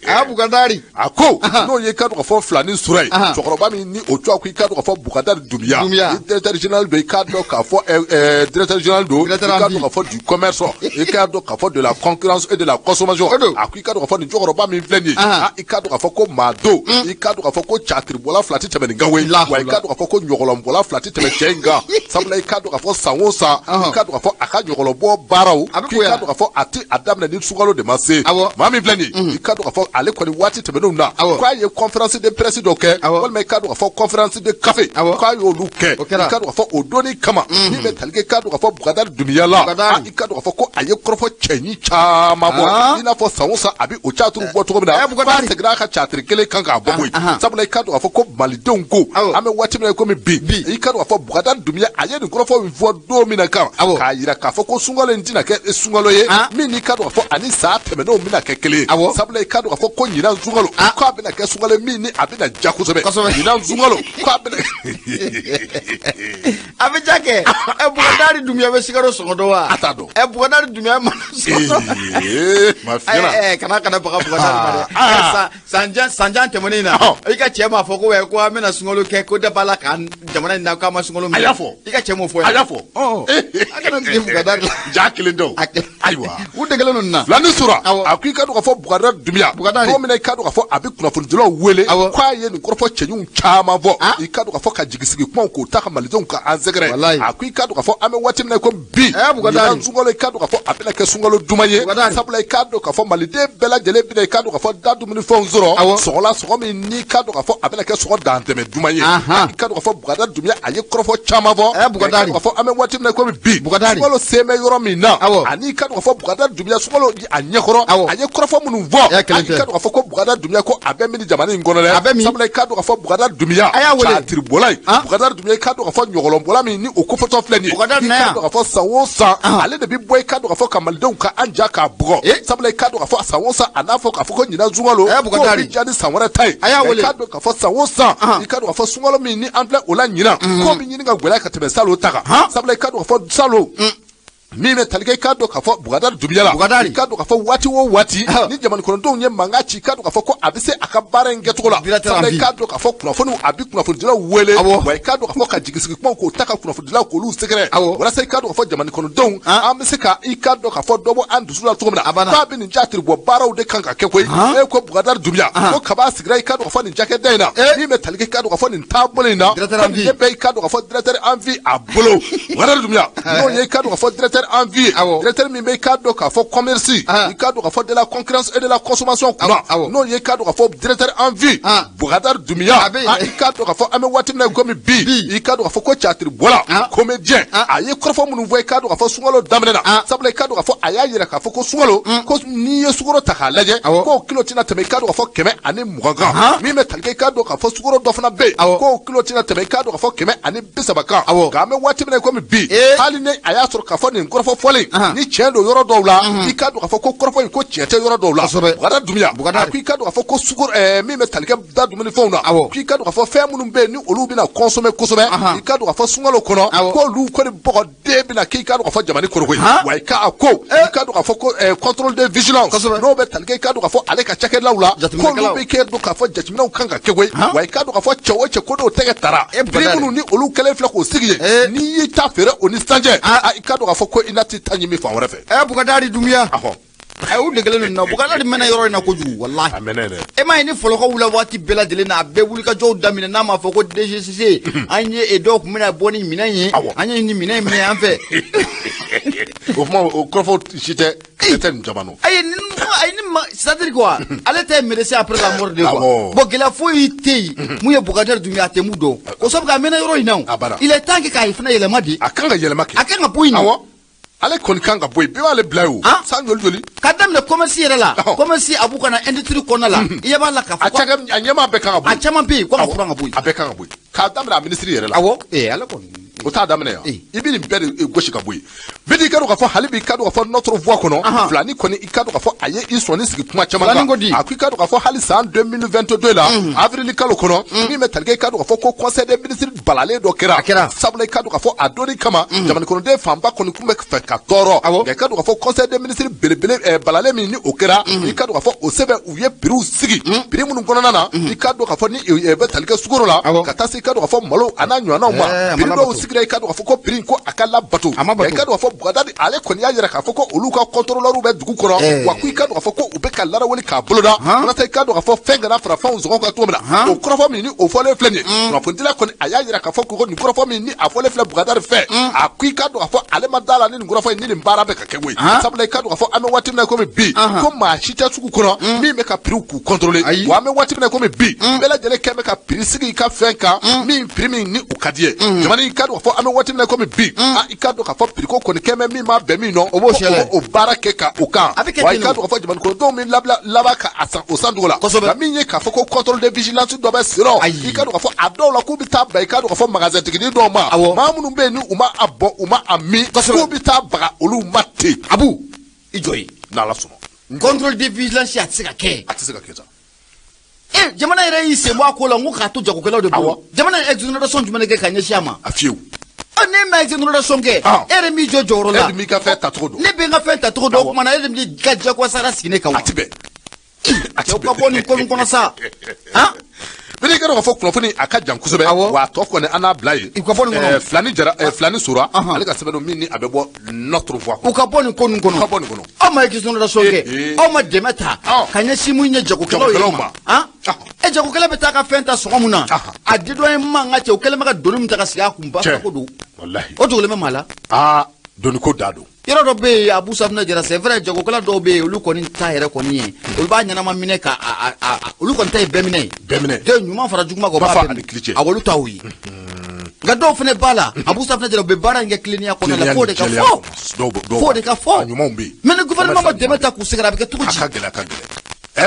Speaker 1: A Bukadari.
Speaker 2: A ko n'o ye i k'a dɔn k'a fɔ Filanin Sura ye, cɛkɔrɔba min ni o tɔgɔ ko i k'a dɔn k'a fɔ Bukadari Dunbiya,
Speaker 1: Dunbiya.
Speaker 2: ni directeur général don, i k'a dɔn k'a fɔ directeur général don, i
Speaker 1: Directeur
Speaker 2: k'a
Speaker 1: en
Speaker 2: dɔn k'a fɔ du commerce, i k'a dɔn k'a fɔ de la concurrence et de la consommation.
Speaker 1: O don.
Speaker 2: A ko i k'a dɔn k'a fɔ nin cɛkɔrɔba min filɛ nin ye, ah, i k'a dɔn k'a fɔ ko maa don, i k'a dɔn k'a fɔ ko catiribɔla fila tɛ tɛmɛ nin kan koyi.
Speaker 1: La
Speaker 2: Wa i k'a dɔn k'a fɔ ko ɲɔgɔlɔnbɔla fila tɛ tɛmɛ cɛ in kan, sabula i k'a dɔn k'a fɔ san o san, i k'a dɔn k'a fɔ a ka ɲɔgɔlɔnbɔ baaraw,
Speaker 1: A bɛ
Speaker 2: k'i
Speaker 1: bonya.
Speaker 2: k'a dɔn k'a fɔ a tɛ a daminɛ ni sunkalo de ma se. Maa min filɛ nin ye, i k'a dɔn k'a fɔ ale kɔni waati tɛmɛnenw na, k'a ye conférence de presse dɔ kɛ, walima i k'a dɔn k'a fɔ conférence de café, k'a y'olu kɛ.
Speaker 1: O kɛra.
Speaker 2: I k'a dɔn k'a fɔ o donni kama, min bɛ tali kɛ i k'a dɔn k'a fɔ Bukadari Dunbiya la,
Speaker 1: Bukadari.
Speaker 2: ah, i k'a dɔn k'a fɔ ko a ye kɔrɔfɔ cɛɲi caman bɔ, i n'a fɔ san o san a bɛ o catiriw bɔ cogo min na,
Speaker 1: Eh, Bukadari.
Speaker 2: k'a seginna a ka catiri kelen kan k'a bɔ koyi, sabula i k'a dɔn k'a fɔ ko malidenw ko an bɛ waati min na komi bi, i k'a dɔn k'a fɔ Bukadari Dunbiya a ye nin kɔrɔfɔ in fɔ don min na kan, k'a yira k'a fɔ ko sunkalo in tɛna kɛ sunkalo ye min n'i k'a dɔn k'a fɔ ani san tɛmɛnenw bɛna kɛ kelen ye, sabula i k'a dɔn k'a fɔ ko ɲinan sunkalo k'a bɛna kɛ sunkalo ye min ni a bɛna ja kosɛbɛ. Ɲinan sunkalo k'a bɛna
Speaker 1: A bɛ ja kɛ. Ɛ, Bukadari Dunbiya bɛ sukaro sɔngɔ dɔn wa?
Speaker 2: A t'a dɔn.
Speaker 1: Ɛ, Bukadari Dunbiya mana sɔngɔ dɔn.
Speaker 2: Ee, ma fiɲɛna.
Speaker 1: Ɛ, ɛ, kana baga Bukadari ma dɛ. Ɛ, san jan tɛmɛnen in na, i ka cɛ m'a fɔ ko wɛ, ko an bɛna sunkalo kɛ, ko da b'a la k'an jamana in na k'an ma sunkalo minɛ.
Speaker 2: A y'a fɔ.
Speaker 1: I ka cɛ m'o fɔ
Speaker 2: A
Speaker 1: yan.
Speaker 2: y'a fɔ.
Speaker 1: Ɔ, a kana tigɛ Bukadari la.
Speaker 2: Ja kelen tɛ o.
Speaker 1: A kelen.
Speaker 2: Ayiwa.
Speaker 1: U degelen don nin na.
Speaker 2: Filanin Sora, a ko i k'a dɔn k'a fɔ Bukadari Dunbiya,
Speaker 1: Bukadari.
Speaker 2: don min na i k'a dɔn k'a fɔ a bɛ kunnafonidilaw wele, k'a ye nin kɔrɔfɔ cɛɲiw caman fɔ, i k'a dɔn k'a fɔ ka jigisigi kumaw k'o ta ka malidenw ka an sɛgɛrɛ.
Speaker 1: Walayi.
Speaker 2: A ko i k'a dɔn k'a fɔ an bɛ waati min na komi bi,
Speaker 1: Eh, Bukadari.
Speaker 2: ɲinan sunkalo i k'a dɔn k'a fɔ a bɛna kɛ sunkalo duman ye,
Speaker 1: Bukadari.
Speaker 2: sabula i k'a dɔn k'a fɔ maliden bɛɛ lajɛlen bɛna i k'a dɔn k'a fɔ da dumunifɛnw sɔrɔ sɔngɔ la, sɔngɔ min n'i k'a dɔn k'a fɔ a bɛna kɛ sɔngɔ dantɛmɛ duman ye. I k'a dɔn k'a fɔ Bukadari Dunbiya a ye kɔrɔfɔ caman fɔ.
Speaker 1: Eh, Bukadari.
Speaker 2: I k'a dɔn k'a fɔ an bɛ waati min na komi bi,
Speaker 1: Bukadari.
Speaker 2: sunkalo sen bɛ yɔrɔ min na, ani i k'a dɔn k'a fɔ Bukadari Dunbiya sunkalo a ɲɛkɔrɔ, a ye kɔrɔfɔ minnu fɔ,
Speaker 1: Eh, kelen
Speaker 2: i
Speaker 1: tɛ.
Speaker 2: k'a dɔn k'a fɔ ko Bukadari Dunbiya ko a bɛ min jamana in kɔnɔ dɛ.
Speaker 1: A bɛ min?
Speaker 2: Sabula i k'a dɔn k'a fɔ Bukadari Dunbiya
Speaker 1: A y'a wele.
Speaker 2: catiribɔla ye, Bukadari Dunbiya i k'a dɔn k'a fɔ ɲɔgɔlɔnbɔla min ni o kofɔtɔ filɛ nin ye,
Speaker 1: Bukadari
Speaker 2: i
Speaker 1: na
Speaker 2: k'a
Speaker 1: yan.
Speaker 2: dɔn k'a fɔ san o san ale de bɛ bɔ i k'a dɔn k'a fɔ ka malidenw ka an ja k'a bugɔ, sabula i k'a dɔn k'a fɔ san o san a n'a fɔ k'a fɔ ko ɲinan sunkalo
Speaker 1: Eh,
Speaker 2: k'o
Speaker 1: Bukadari.
Speaker 2: bɛ diya ni san wɛrɛ ta ye.
Speaker 1: A y'a
Speaker 2: Nka
Speaker 1: wele.
Speaker 2: i k'a dɔn k'a fɔ san o san, i k'a dɔn k'a fɔ sunkalo min ni an filɛ o la ɲinan, k'o bɛ ɲini ka gɛlɛya ka tɛmɛ salon ta kan, sabula i k'a dɔn k'a fɔ salon min bɛ tali kɛ i k'a dɔn k'a fɔ Bukadari Dunbiya la,
Speaker 1: Bukadari.
Speaker 2: i k'a dɔn k'a fɔ waati o waati ni jamana kɔnɔdenw ye mankan ci, i k'a dɔn k'a fɔ ko a bɛ se a ka baara in kɛcogo la,
Speaker 1: Directeur
Speaker 2: sabula
Speaker 1: en
Speaker 2: i
Speaker 1: vie.
Speaker 2: k'a dɔn k'a fɔ kunnafoniw a bɛ kunnafonidilaw wele, wa i k'a dɔn k'a fɔ ka jigisigi kumaw k'o ta ka kunnafonidilaw k'olu sɛgɛrɛ, walasa i k'a dɔn k'a fɔ jamana kɔnɔdenw an bɛ se ka i k'a dɔn k'a fɔ dɔ bɔ an dusu la cogo min na, k'a bɛ nin jatiribɔ baaraw de kan ka kɛ koyi. E ko Bukadari Dunbiya ko kaba sigira i k'a dɔn k'a fɔ nin cakɛda in na min bɛ tali kɛ i k'a dɔn k'a fɔ nin taabolo in na,
Speaker 1: Directeur en
Speaker 2: ko nin
Speaker 1: vie.
Speaker 2: de bɛ i k'a dɔn k'a fɔ directeur en vie a bolo. Bukadari Dunbiya n'o ye i k'a dɔn k'a fɔ directeur en vie ye, directeur min bɛ i k'a dɔn k'a fɔ commerce, i k'a dɔn k'a fɔ de la concurrence et de la consommation kunna, n'o ye i k'a dɔn k'a fɔ directeur en vie Bukadari Dunbiya, ah, i k'a dɔn k'a fɔ an bɛ waati min na komi bi, i k'a dɔn k'a fɔ ko catiribɔla comédien a ye kɔrɔfɔ minnu fɔ i k'a dɔn k'a fɔ sunkalo daminɛ na, sabula i k'a dɔn k'a fɔ a y'a yira k'a fɔ ko sunkalo ko n'i ye sukaro ta k'a lajɛ k'o kilo tɛna tɛmɛ i k'a dɔn k'a fɔ 120 kan, min bɛ tali kɛ i k'a dɔn k'a fɔ sukaro dɔ fana bɛ yen k'o kilo tɛna tɛmɛ i k'a dɔn k'a fɔ 130 kan. Nka an bɛ waati min na komi bi, hali ni a y'a sɔrɔ k'a fɔ nin kɔrɔfɔ fɔlen ni tiɲɛ don yɔrɔ dɔw la, i k'a dɔn k'a fɔ ko kɔrɔfɔ in ko tiɲɛ tɛ yɔrɔ dɔw la. Bukadari Dunbiya a ko i k'a dɔn k'a fɔ ko sukaro min bɛ tali kɛ da dumunifɛnw na, k'i k'a dɔn k'a fɔ fɛn minnu bɛ yen ni olu bɛna consommer kosɛbɛ, i k'a dɔn k'a fɔ sunkalo kɔnɔ k'olu kɔni bɔgɔden bɛna k'i k'a dɔn k'a fɔ jamana kɔnɔ koyi. Wa i k'a ko i k'a dɔn k'a fɔ ko contrôle de vigilance n'o bɛ tali kɛ i k'a dɔn k'a fɔ ale ka cakɛdaw la, k'olu bɛ kɛ dɔn k'a fɔ jateminɛw kan ka kɛ koyi. Wa i k'a dɔn k'a fɔ cɛ o cɛ ko n'o tɛgɛ tara prix minnu ni olu kɛlen filɛ k'o sigi ye, n'i y'i ta feere o ni sisan cɛ, i k'a dɔn k'a fɔ ko i n'a t'i ta ɲimi fan wɛrɛ fɛ.
Speaker 1: Ɛ, Bukadari Dunbiya. A y'u degelen don nin na. Bugada de mɛnna yɔrɔ in na kojugu, walahi.
Speaker 2: A mɛnna yɛrɛ.
Speaker 1: E m'a ye ni fɔlɔkɔ wulila waati bɛɛ lajɛlen na, a bɛɛ wulikajɔw daminɛ n'a ma fɔ ko DGCC, an ye dɔw tun bɛna bɔ ni minɛn ye, an ye nin minɛn in minɛ an fɛ.
Speaker 2: O kuma o kɔrɔfɔ si tɛ tɛ nin caman nɔ.
Speaker 1: Ayi, ni ma, c'est à dire quoi, ale tɛ médecin après la mort de quoi. Bon, gɛlɛya foyi tɛ yen mun ye Bugada dun ye, a tɛ mun dɔn o sabu a mɛnna yɔrɔ in na o. Il est temps que k'a fana yɛlɛma de.
Speaker 2: A kan ka yɛlɛma kɛ.
Speaker 1: A kan ka bɔ yen nɔ.
Speaker 2: Ale kɔni kan ka bɔ yen, bɛɛ b'ale bila yen o. San joli joli.
Speaker 1: Ka daminɛ commerce yɛrɛ la. Commerce a b'u ka na industrie kɔnɔna la. I ɲɛ b'a la k'a fɔ.
Speaker 2: A ɲɛmaa bɛɛ kan ka bɔ yen.
Speaker 1: A caman bɛ yen ko ka furan ka bɔ yen.
Speaker 2: A bɛɛ kan ka bɔ yen. K'a daminɛ a ministre yɛrɛ la.
Speaker 1: Awɔ, ale kɔni.
Speaker 2: O t'a daminɛ yan. I bɛ nin bɛɛ de gosi ka bɔ yen. Bɛɛ i ka dɔn k'a fɔ hali bi i ka dɔn k'a fɔ Notre Voix kɔnɔ. Filani kɔni i ka dɔn k'a fɔ a ye i sɔnni sigi kuma caman kan. A ko i ka dɔn k'a fɔ hali san 2022 la. Avril kalo kɔnɔ. Min bɛ tali kɛ i ka dɔn k'a fɔ ko conseil des ministres balalen dɔ kɛra.
Speaker 1: A kɛra.
Speaker 2: Sabula i ka dɔn k'a fɔ a donni kama. Jamana kɔnɔden fanba kɔni tun bɛ fɛ ka tɔɔrɔ. Nka i ka dɔn k'a fɔ conseil des ministres belebele balalen min ni o kɛra. I ka dɔn k'a fɔ o sɛbɛn u ye prix sigi. Prix minnu kɔnɔna na. I ka dɔn k'a fɔ ni bɛ tali kɛ sukaro la. Ka taa se i ka dɔn k'a fɔ malo a n'a ɲɔgɔnnaw ma. Prix dɔw sigira i ka dɔn k'a fɔ ko prix ko a ka labato. I ka dɔn k'a fɔ Bugada ale kɔni y'a yira k'a fɔ ko olu ka contrôleur bɛ dugu kɔnɔ. Wa ko i ka dɔn k'a fɔ ko u bɛ ka larawuli k'a boloda. Walasa i ka dɔn k'a fɔ fɛn kana fara fɛnw sɔngɔ kan cogo min na. O kɔrɔfɔ min ni o fɔlen filɛ nin ye. Kunnafonidila kɔni a y'a yira k'a fɔ ko nin kɔrɔfɔ min ni a fɔlen filɛ Bugada fɛ. A ko i ka dɔn k'a fɔ ale ma da la ni nin kɔrɔfɔ in ni nin baara bɛ ka kɛ koyi. Sabula i ka dɔn k'a fɔ an bɛ waati min na komi bi. Ko maa si tɛ sugu kɔnɔ min bɛ ka prix k'u contrôler. Wa an bɛ waati min na komi bi. Bɛɛ lajɛlen kɛ bɛ ka prix sigi i ka fɛn kan. Min prix min ni o ka di ye. Jamana i ka dɔn k'a fɔ an bɛ waati min na komi bi. I ka dɔn k'a fɔ prix ko kɔni kɛ bɛ min ma bɛn min nɔ.
Speaker 1: O b'o sɛlɛ.
Speaker 2: O baara kɛ ka o kan. Wa i ka dɔn k'a fɔ jamana kɔnɔdenw min laban ka a san o san cogo la.
Speaker 1: Kosɛbɛ.
Speaker 2: Nka min ye k'a fɔ ko contrôle de vigilance dɔ bɛ sen nɔ. I ka dɔn k'a fɔ a dɔw la k'u bɛ taa ba i ka dɔn k'a fɔ magasin tiginin dɔw ma. Maa minnu bɛ yen ni u ma a bɔ u ma a min. K'u bɛ taa baga olu ma ten.
Speaker 1: Abu i jɔ yen.
Speaker 2: N'Ala sɔnna.
Speaker 1: Contrôle de vigilance a tɛ se ka kɛ.
Speaker 2: A tɛ se ka kɛ sa.
Speaker 1: Jamana yɛrɛ y'i sen bɔ a ko la, n ko k'a to jagokɛlaw de bolo. Jamana ye exonération jumɛn de kɛ ka ɲɛsin a ma?
Speaker 2: A fiyewu.
Speaker 1: Ne ma exonération kɛ, e yɛrɛ m'i jɔ jɔyɔrɔ la.
Speaker 2: E de m'i ka fɛn tacogo dɔn.
Speaker 1: Ne bɛ n ka fɛn tacogo dɔn, o tuma na e de b'i ka jagoya sara sigi ne kan wa?
Speaker 2: A ti bɛn.
Speaker 1: Cɛw ka bɔ nin ko nin kɔnɔ sa.
Speaker 2: Bɛɛ i ka dɔn k'a fɔ kunnafoni a ka jan kosɛbɛ. Wa a tɔ kɔni an n'a bila yen.
Speaker 1: U ka bɔ nin kɔnɔ.
Speaker 2: Filani Jara, Filani Sora, ale ka sɛbɛn don min ni a bɛ bɔ Notre Voix.
Speaker 1: U ka bɔ nin ko nin kɔnɔ.
Speaker 2: U ka bɔ nin kɔnɔ.
Speaker 1: Aw ma exonération kɛ, aw ma dɛmɛ ta ka ɲɛsin mun ye jagokɛlaw ma. Jagokɛla bɛ taa ka fɛn ta sɔngɔ mun na, a dédouanement n ka cɛ, o kɛlen bɛ ka doni min ta ka sigi a kun ba ko don. O dogolen bɛ maa la.
Speaker 2: Doni ko da don.
Speaker 1: Yɔrɔ dɔ bɛ yen, Abu Safunɛ Jara, c'est vrai, jagokɛla dɔw bɛ yen, olu kɔni ta yɛrɛ kɔni ye, olu b'a ɲɛnama minɛ ka olu kɔni ta ye bɛɛ minɛ ye.
Speaker 2: Bɛɛ minɛ.
Speaker 1: Den ɲuman fara juguman kan, o b'a bɛɛ minɛ. Awɔ, olu ta y'o ye. Nka dɔw fana b'a la, Abu Safunɛ Jara, u bɛ baara in kɛ tilennenya kɔnɔna la, f'o de ka fɔ. F'o de ka fɔ.
Speaker 2: A ɲumanw bɛ yen.
Speaker 1: Mais ni gouvernement ma dɛmɛ ta k'u sɛgɛrɛ, a bɛ kɛ cogo di?
Speaker 2: A ka gɛlɛn, a ka gɛlɛn.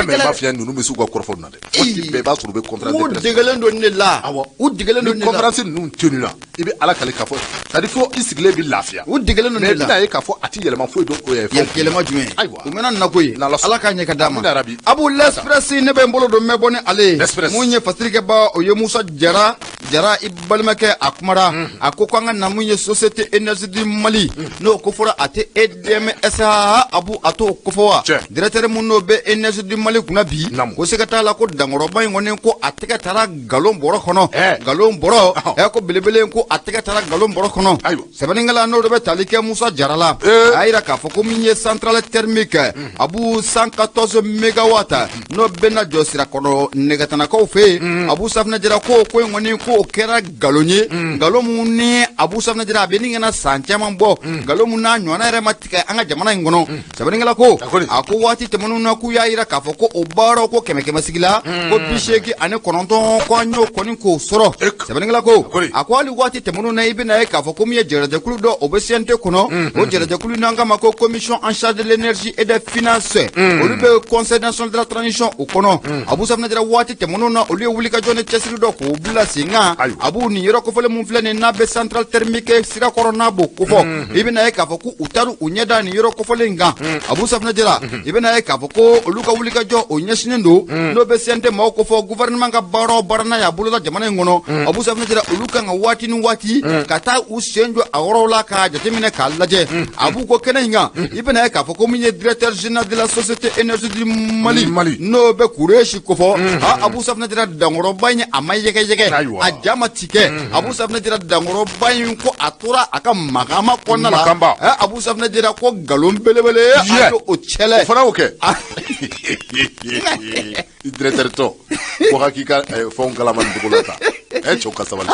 Speaker 2: Mais m'a fiyɛ ninnu bɛ s'u ka kɔrɔfɔ na dɛ. Waati bɛɛ i b'a sɔrɔ u bɛ conférence de
Speaker 1: presse. U degelen don ne la. U degelen don ne la.
Speaker 2: Ni conférence ninnu tenue la, i bɛ Ala kale k'a fɔ c'est à dire fo i sigilen bɛ lafiya.
Speaker 1: U degelen don ne la.
Speaker 2: Mais i bɛna ye k'a fɔ a ti yɛlɛma foyi don o ye.
Speaker 1: Yɛlɛma jumɛn?
Speaker 2: Ayiwa.
Speaker 1: U mɛna nin na koyi. Ala k'a ɲɛ ka d'a ma. Abu l'Express ne bɛ n bolo don n bɛ bɔ ni ale ye.
Speaker 2: L'Express.
Speaker 1: Mun ye fasirikɛba o ye Musa Jara. Jara i balimakɛ a kumara. A ko k'an ka na mun ye Société Énergie du Mali. N'o ko fɔra a tɛ EDM SA Abu a t'o kofɔ wa? Directeur mun n'o bɛ Énergie du Mali kunna bi. Ko sɛgɛ t'a la ko dankɔrɔba in kɔni ko a tɛgɛ taara nkalon bɔrɔ kɔnɔ. Nkalon bɔrɔ. Ko belebele ko a tɛgɛ taara nkalon bɔrɔ kɔnɔ. Sɛbɛnnikɛla n'o de bɛ tali kɛ Musa Jara la. A y'a yira k'a fɔ ko min ye centrale thermique Abu 114 mégawatt n'o bɛna jɔ Sirakɔrɔ nɛgɛtanakaw fɛ yen. Abu Safunɛ Jara ko ko in kɔni ko o kɛra nkalon ye. Nkalon mun ni Abu Safunɛ Jara a bɛ nin kana san caman bɔ. Nkalon mun n'a ɲɔgɔnna yɛrɛ ma tigɛ an ka jamana in kɔnɔ. Sɛbɛnnikɛla ko a ko waati tɛmɛnenw na k'u y'a yira k'a fɔ ko o baaraw ko kɛmɛ sigi la ko 89 ko an y'o kɔni k'o sɔrɔ. Sɛbɛnnikɛla ko a ko hali waati tɛmɛnenw na i bɛna ye k'a fɔ ko min ye jɛrɛjɛkulu dɔ o bɛ CNT kɔnɔ. O jɛrɛjɛkulu n'an k'a ma ko commission en charge de l'énergie et des finances. Olu bɛ conseil national de la transition o kɔnɔ. Abu Safunɛ Jara waati tɛmɛnenw na olu ye wulikajɔ ni cɛsiri dɔ k'o bila sen kan. Abu nin yɔrɔ kofɔlen mun filɛ nin n'a bɛ centrale thermique Sirakɔrɔ n'a b'o kofɔ. I bɛna ye k'a fɔ ko u taara u ɲɛ da nin yɔrɔ kofɔlen in kan. Abu Safunɛ Jara i bɛna ye k'a fɔ ko olu ka wulikajɔ o ɲɛsinnen don n'o bɛ CNT maaw kofɔ gouvernement ka baara o baara n'a y'a boloda jamana in kɔnɔ. Abu Safunɛ Jara olu kan ka waati ni ni waati ka taa u sen jɔ a yɔrɔw la k'a jateminɛ k'a lajɛ. Abu, ko kɛnɛ in kan, i bɛna ye k'a fɔ ko min ye directeur général de la Société Énergie du Mali,
Speaker 2: Mali.
Speaker 1: n'o bɛ Kureshi kofɔ, a Abu Safunɛ Jara, dankɔrɔba in, a ma yɛgɛyɛgɛ, a ja ma tigɛ. Abu Safunɛ Jara, dankɔrɔba in, ko a tora a ka makama kɔnɔna la.
Speaker 2: Makamba.
Speaker 1: Abu Safunɛ Jara ko nkalon belebele a ye o cɛlɛ.
Speaker 2: O fana y'o kɛ. Directeur tɔ ko ka k'i ka fɛnw kalama nin cogo la tan. Cɛw ka sabali.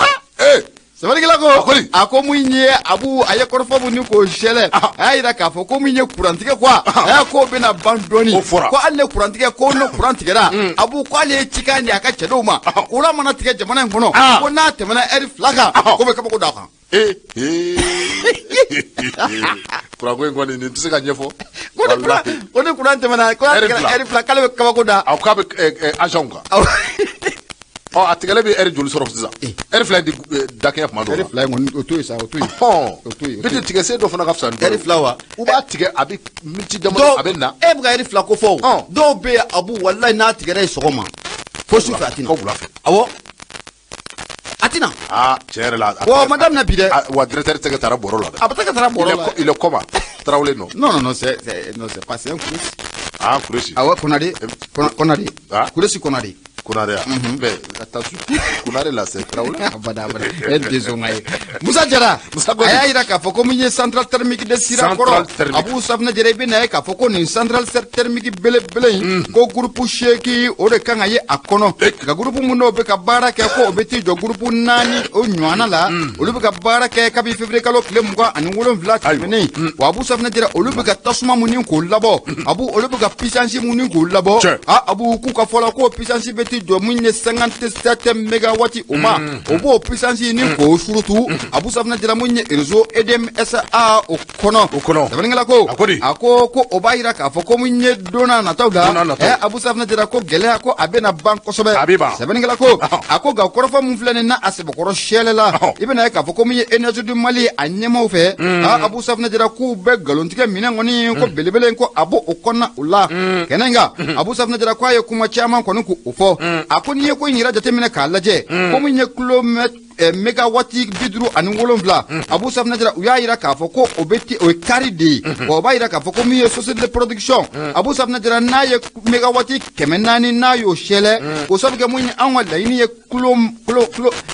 Speaker 1: Sɛbɛnnikɛla ko
Speaker 2: A ko di?
Speaker 1: A ko mun ye, Abu, a ye kɔrɔfɔ mun ni k'o sɛlɛ, a y'a yira k'a fɔ ko mun ye kurantigɛ quoi, a y'a ko bɛna ban dɔɔni.
Speaker 2: O fɔra.
Speaker 1: Ko hali ne kurantigɛ, ko ne kuran tigɛra, Abu, ko ale ye cikan di a ka cɛdenw ma, kuran mana tigɛ jamana in kɔnɔ, ko n'a tɛmɛna ɛri 2 kan, ko bɛ kabako d'a kan.
Speaker 2: Ee ee, kuranko in kɔni, nin tɛ se ka ɲɛfɔ.
Speaker 1: Ko ni kuran tɛmɛna, ko n'a
Speaker 2: Ɛri
Speaker 1: tigɛra
Speaker 2: fila.
Speaker 1: ɛri 2, k'ale bɛ kabako da.
Speaker 2: A ko k'a bɛ agent kan. Ɔ, a tigɛlen bɛ ɛri joli sɔrɔ sisan? Ɛri 2 in di dakɛɲɛ kuma dɔw
Speaker 1: Ɛri
Speaker 2: la.
Speaker 1: fila in kɔni, o to yen sa, o to yen. O to yen, o to
Speaker 2: Bi
Speaker 1: yen.
Speaker 2: tigɛ sen dɔ fana ka fisa ni dɔ ye.
Speaker 1: Ɛri 2 wa?
Speaker 2: U b'a tigɛ, a bɛ miniti damadɔ, a bɛ na.
Speaker 1: E bɛ ka ɛri 2 ko fɔ o. Dɔw bɛ yen, Abu, walayi, n'a tigɛra yen sɔgɔma fo sufɛ, a tɛ na.
Speaker 2: Fo wula fɛ.
Speaker 1: Awɔ, a tɛ na.
Speaker 2: Aa, tiɲɛ yɛrɛ la.
Speaker 1: Wa o ma daminɛ bi dɛ.
Speaker 2: Ah, wa directeur tɛgɛ taara bɔrɔ la dɛ.
Speaker 1: A bɛ tɛgɛ taara bɔrɔ
Speaker 2: Il est
Speaker 1: la.
Speaker 2: Il est comment? Tarawele nɔ.
Speaker 1: Non, non, non, c'est non, c'est pas, c'est un Kouressi.
Speaker 2: Ah, Kouressi.
Speaker 1: Ah ouais, Konaré. Konaré.
Speaker 2: Ah.
Speaker 1: Kouressi Konaré.
Speaker 2: Konare ya. Mais attention, Konare là, c'est Tarawele.
Speaker 1: Abada, abada. E tɛ sɔn ka ye. Musa Jara.
Speaker 2: Musa Godi.
Speaker 1: A y'a yira k'a fɔ ko min ye centrale thermique de Sirakɔrɔ.
Speaker 2: Centrale thermique.
Speaker 1: Abu Safunɛ Jara, i bɛ na ye k'a fɔ ko nin centrale thermique belebele in, ko groupe seegin o de kan ka ye a kɔnɔ. Nka groupe mun n'o bɛ ka baara kɛ, ko o bɛ t'i jɔ groupe naani o ɲɔgɔnna la. Olu bɛ ka baara kɛ kabi février kalo tile 27 tɛmɛnen. Wa Abu Safunɛ Jara, olu bɛ ka tasuma mun ni k'o labɔ. Abu, olu bɛ ka puissance mun ni k'o labɔ. Ah, Abu, k'u ka fɔ la k'o puissance bɛ t'i jɔ mun ye 57 mégawatts o ma. O b'o puissance ni k'o surutu. Abu Safunɛ Jara, mun ye réseau EDM SA o kɔnɔ.
Speaker 2: O kɔnɔ.
Speaker 1: Sɛbɛnnikɛla ko.
Speaker 2: A ko di?
Speaker 1: A ko o b'a yira k'a fɔ ko mun ye don n'a nataw la.
Speaker 2: Don n'a nataw.
Speaker 1: Abu Safunɛ Jara, ko gɛlɛya, ko a bɛna ban kosɛbɛ.
Speaker 2: A bɛ ban.
Speaker 1: Sɛbɛnnikɛla ko. A ko nka kɔrɔfɔ mun filɛ nin na, a sɛbɛkɔrɔ sɛlɛ la. I bɛna ye k'a fɔ ko mun ye Énergie du Mali a ɲɛmaaw fɛ. Ah, Abu Safunɛ Jara, k'u bɛ nkalontigɛ minɛn kɔni ko belebele, ko a b'o o kɔnɔna o la. Kɛnɛ in kan, Abu Safunɛ Jara ko a ye kuma caman kɔni k'o fɔ. A ko n'i ye ko in yɛrɛ jateminɛ k'a lajɛ, ko mun ye kilomètre mégawatts 57, Abu Safunɛ Jara, u y'a yira k'a fɔ ko o bɛ ti o ye kari de ye. Wa o b'a yira k'a fɔ ko min ye société de production, Abu Safunɛ Jara, n'a ye mégawatts 400 n'a y'o sɛlɛ, k'o sabu kɛ mun ye, anw ka laɲini ye kilo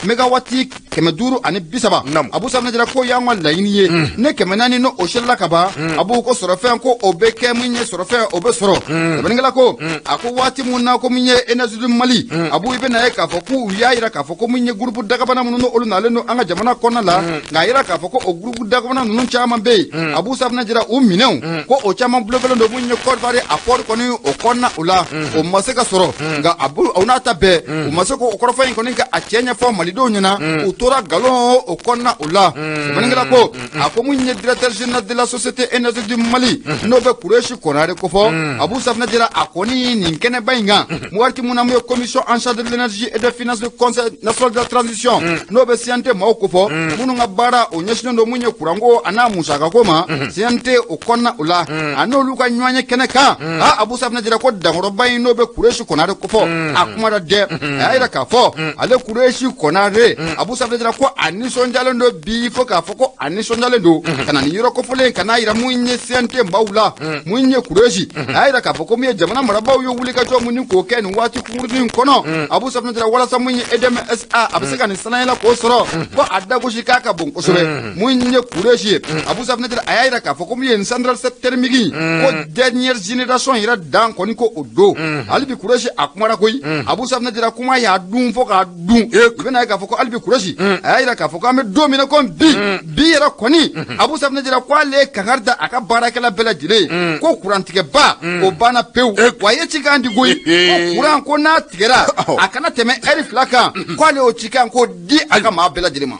Speaker 1: mégawatts 530. Abu Safunɛ Jara, ko y'anw ka laɲini ye, ne 400 n'o o sɛlɛla ka ban, Abu, ko sɔrɔfɛn, ko o bɛ kɛ mun ye, sɔrɔfɛn o bɛ sɔrɔ. Sɛbɛnnikɛla ko, a ko waati mun na ko mun ye Énergie du Mali, Abu, i bɛna ye k'a fɔ k'u y'a yira k'a fɔ ko mun ye groupe dagabana minnu n'olu nalen don an ka jamana kɔnɔna la, nka a yira k'a fɔ ko o groupe dagabana ninnu caman bɛ yen, Abu Safunɛ Jara, u minɛnw ko o caman bulofɛlen don mun ye Côte d'Ivoire a port kɔni o kɔnɔna o la, o ma se ka sɔrɔ. Nka a bolo o n'a ta bɛɛ, u ma se k'o kɔrɔfɔ in kɔni ka a cɛ ɲɛfɔ malidenw ɲɛna, u tora nkalon o kɔnɔna o la. Sɛbɛnnikɛla ko, a ko mun ye directeur général de la Société Énergie du Mali, n'o bɛ Kureshi Konare kofɔ, Abu Safunɛ Jara, a kɔni nin kɛnɛba in kan waati mun na, mun ye commission en charge de l'énergie et des finances du Conseil national de la transition, n'o bɛ CNT maaw kofɔ, minnu ka baara o ɲɛsinnen don mun ye kuranko a n'a musakako ma CNT o kɔnɔna o la, a n'olu ka ɲɔgɔn ye kɛnɛ kan. A Abu Safunɛ Jara ko dankɔrɔba in, n'o bɛ Kureshi Konare kofɔ, a kumara dɛ. A y'a yira k'a fɔ ale Kureshi Konare, Abu Safunɛ Jara, ko a nisɔndiyalen don bi fo k'a fɔ ko a nisɔndiyalen don ka na nin yɔrɔ kofɔlen ka n'a yira mun ye CNT maaw la. Mun ye Kureshi, a y'a yira k'a fɔ ko mun ye jamana marabaaw ye wulikajɔ mun ni k'o kɛ nin waati kunkurunin in kɔnɔ, Abu Safunɛ Jara, walasa mun ye EDM SA a bɛ se ka nin sanayɛlɛ k'o sɔrɔ, ko a dagosi k'a ka bon kosɛbɛ. Mun ye Kureshi ye, Abu Safunɛ Jara, a y'a yira k'a fɔ ko mun ye nin centrale thermique, ko dernière génération yɛrɛ dan kɔni, ko o don. Hali bi Kureshi a kumara koyi. Abu Safunɛ Jara, kuma y'a dun fo k'a dun. I bɛna ye k'a fɔ ko hali bi Kureshi a y'a yira k'a fɔ ko an bɛ don min na ko bi bi yɛrɛ kɔni, Abu Safunɛ Jara ko ale ye kankari da a ka baarakɛla bɛɛ lajɛlen ko kurantigɛba o banna pewu. Wa a ye cikan di koyi, ko kuran ko n'a tigɛra, a kana tɛmɛ ɛri 2 kan, ko ale y'o cikan k'o di a ka maa bɛɛ lajɛlen ma.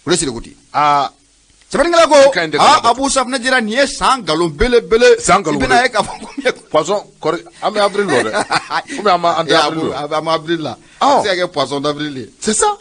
Speaker 1: Kureshi de ko ten.
Speaker 2: Aa.
Speaker 1: Sɛbɛnnikɛla ko aa Abu Safunɛ Jara nin ye san nkalon belebele
Speaker 2: san nkalon
Speaker 1: i bɛna ye k'a fɔ ko
Speaker 2: poisson kɔri an bɛ avril la dɛ ou bien an ma an tɛ avril
Speaker 1: la an bɛ avril la a bɛ se ka kɛ poisson d'avril ye
Speaker 2: c'est ça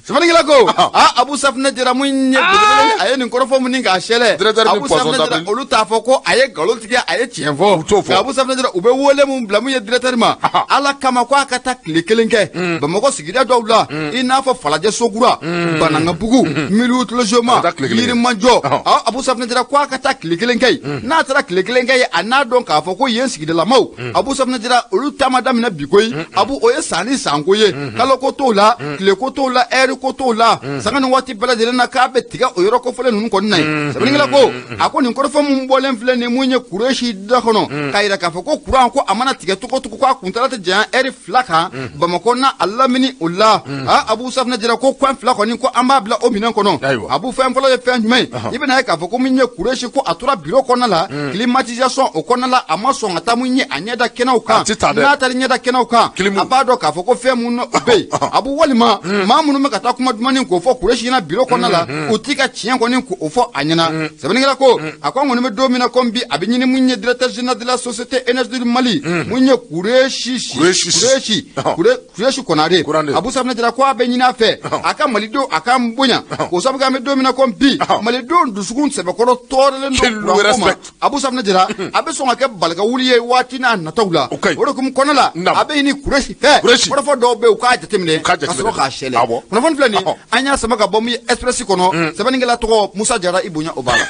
Speaker 1: sɛbɛnnikɛla ko aa Abu Safunɛ Jara mun ye belebele a ye nin kɔrɔfɔ mun ni k'a sɛlɛ Abu Safunɛ Jara olu t'a fɔ ko a ye nkalon tigɛ a ye tiɲɛ fɔ
Speaker 2: u t'o fɔ
Speaker 1: Abu Safunɛ Jara u bɛ wele mun bila mun ye directeur ma Ala kama ko a ka taa tile kelen kɛ Bamakɔ sigida dɔw la i n'a fɔ Falajɛ Sokura Banankabugu 1008 logement Yirimajɔ Abu Safunɛ Jara ko a ka taa tile kelen kɛ yen n'a taara tile kelen kɛ yen a n'a dɔn k'a fɔ ko yen sigidalamaw Abu Safunɛ Jara olu ta ma daminɛ bi koyi Abu o ye san ni sanko ye kalo ko t'o la tile ko t'o la ɛri ko t'o la sanga ni waati bɛɛ lajɛlen na k'a bɛ tigɛ o yɔrɔ kofɔlen ninnu kɔni na yen sɛbɛnnikɛla ko a ko nin kɔrɔfɔ mun bɔlen filɛ nin mun ye Kuresi da kɔnɔ k'a yira k'a fɔ ko kuran ko a mana tigɛ cogo o cogo ko a kuntala tɛ janya ɛri 2 kan Bamakɔ n'a a lamini o la aa Abu Safunɛ Jara ko fɛn fila kɔni ko an b'a bila o minɛn kɔnɔ Abu fɛn fɔlɔ ye fɛn jumɛn ye i bɛna ye k'a fɔ ko min ye Kuresi ko a tora biro kɔnɔna la climatisation o kɔnɔna la a ma sɔn ka taa mun ye a ɲɛ da kɛnɛw kan n'a taara ɲɛ da kɛnɛw kan a b'a dɔn k'a fɔ ko fɛn mun o bɛ yen Abu walima maa minnu bɛ ka taa kuma dumannin k'o fɔ Kuresi ɲɛna biro kɔnɔna la u t'i ka tiɲɛ kɔni k'o fɔ a ɲɛna sɛbɛnnikɛla ko a ko an kɔni bɛ don min na komi bi a bɛ ɲini mun ye directeur général de la société énergie du Mali mun ye Kuresi Kuresi Konare Abu Safunɛ Jara ko a bɛ ɲini a fɛ a ka malidenw a k'an bonya k'o sababu kɛ an bɛ don min na komi bi malidenw dusukun sɛbɛkɔrɔ tɔɔrɔlen don kuranko ma Abu Safunɛ Jara a bɛ sɔn ka kɛ balika wuli ye waati n'a nataw la o de hukumu kɔnɔ la a bɛ ɲini Kuresi fɛ kɔrɔfɔ dɔw bɛ yen u k'a jateminɛ ka sɔrɔ k'a sɛlɛ kunnafoni filɛ nin an y'a sama ka bɔ min ye Express kɔnɔ sɛbɛnnikɛla tɔgɔ Musa Jara i bonya o b'a la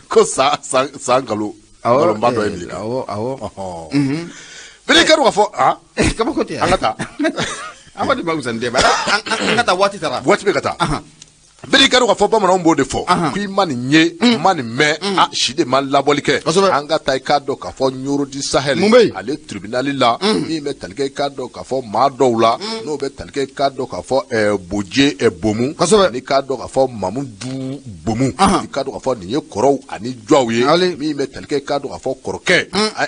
Speaker 2: ko san san san nkalon nkalonba dɔ ye nin ye
Speaker 1: awɔ awɔ
Speaker 2: bere ka dɔn k'a fɔ a
Speaker 1: kabako tɛ
Speaker 2: an ka taa
Speaker 1: an ma di ba wusa ni dɛ an ka taa waati taara
Speaker 2: waati bɛ ka taa bere ka dɔn k'a fɔ bamananw b'o de fɔ ko i ma nin ye ma nin mɛn a si de ma labɔli kɛ an ka taa i k'a dɔn k'a fɔ Ɲɔrɔ du Sahel ale tribunal la min bɛ tali kɛ i k'a dɔn k'a fɔ maa dɔw la n'o bɛ tali kɛ i k'a dɔn k'a fɔ Boje Bomu n'i k'a dɔn k'a fɔ Mamudu Bomu i k'a dɔn k'a fɔ nin ye kɔrɔw ani jɔw ye min bɛ tali kɛ i k'a dɔn k'a fɔ kɔrɔkɛ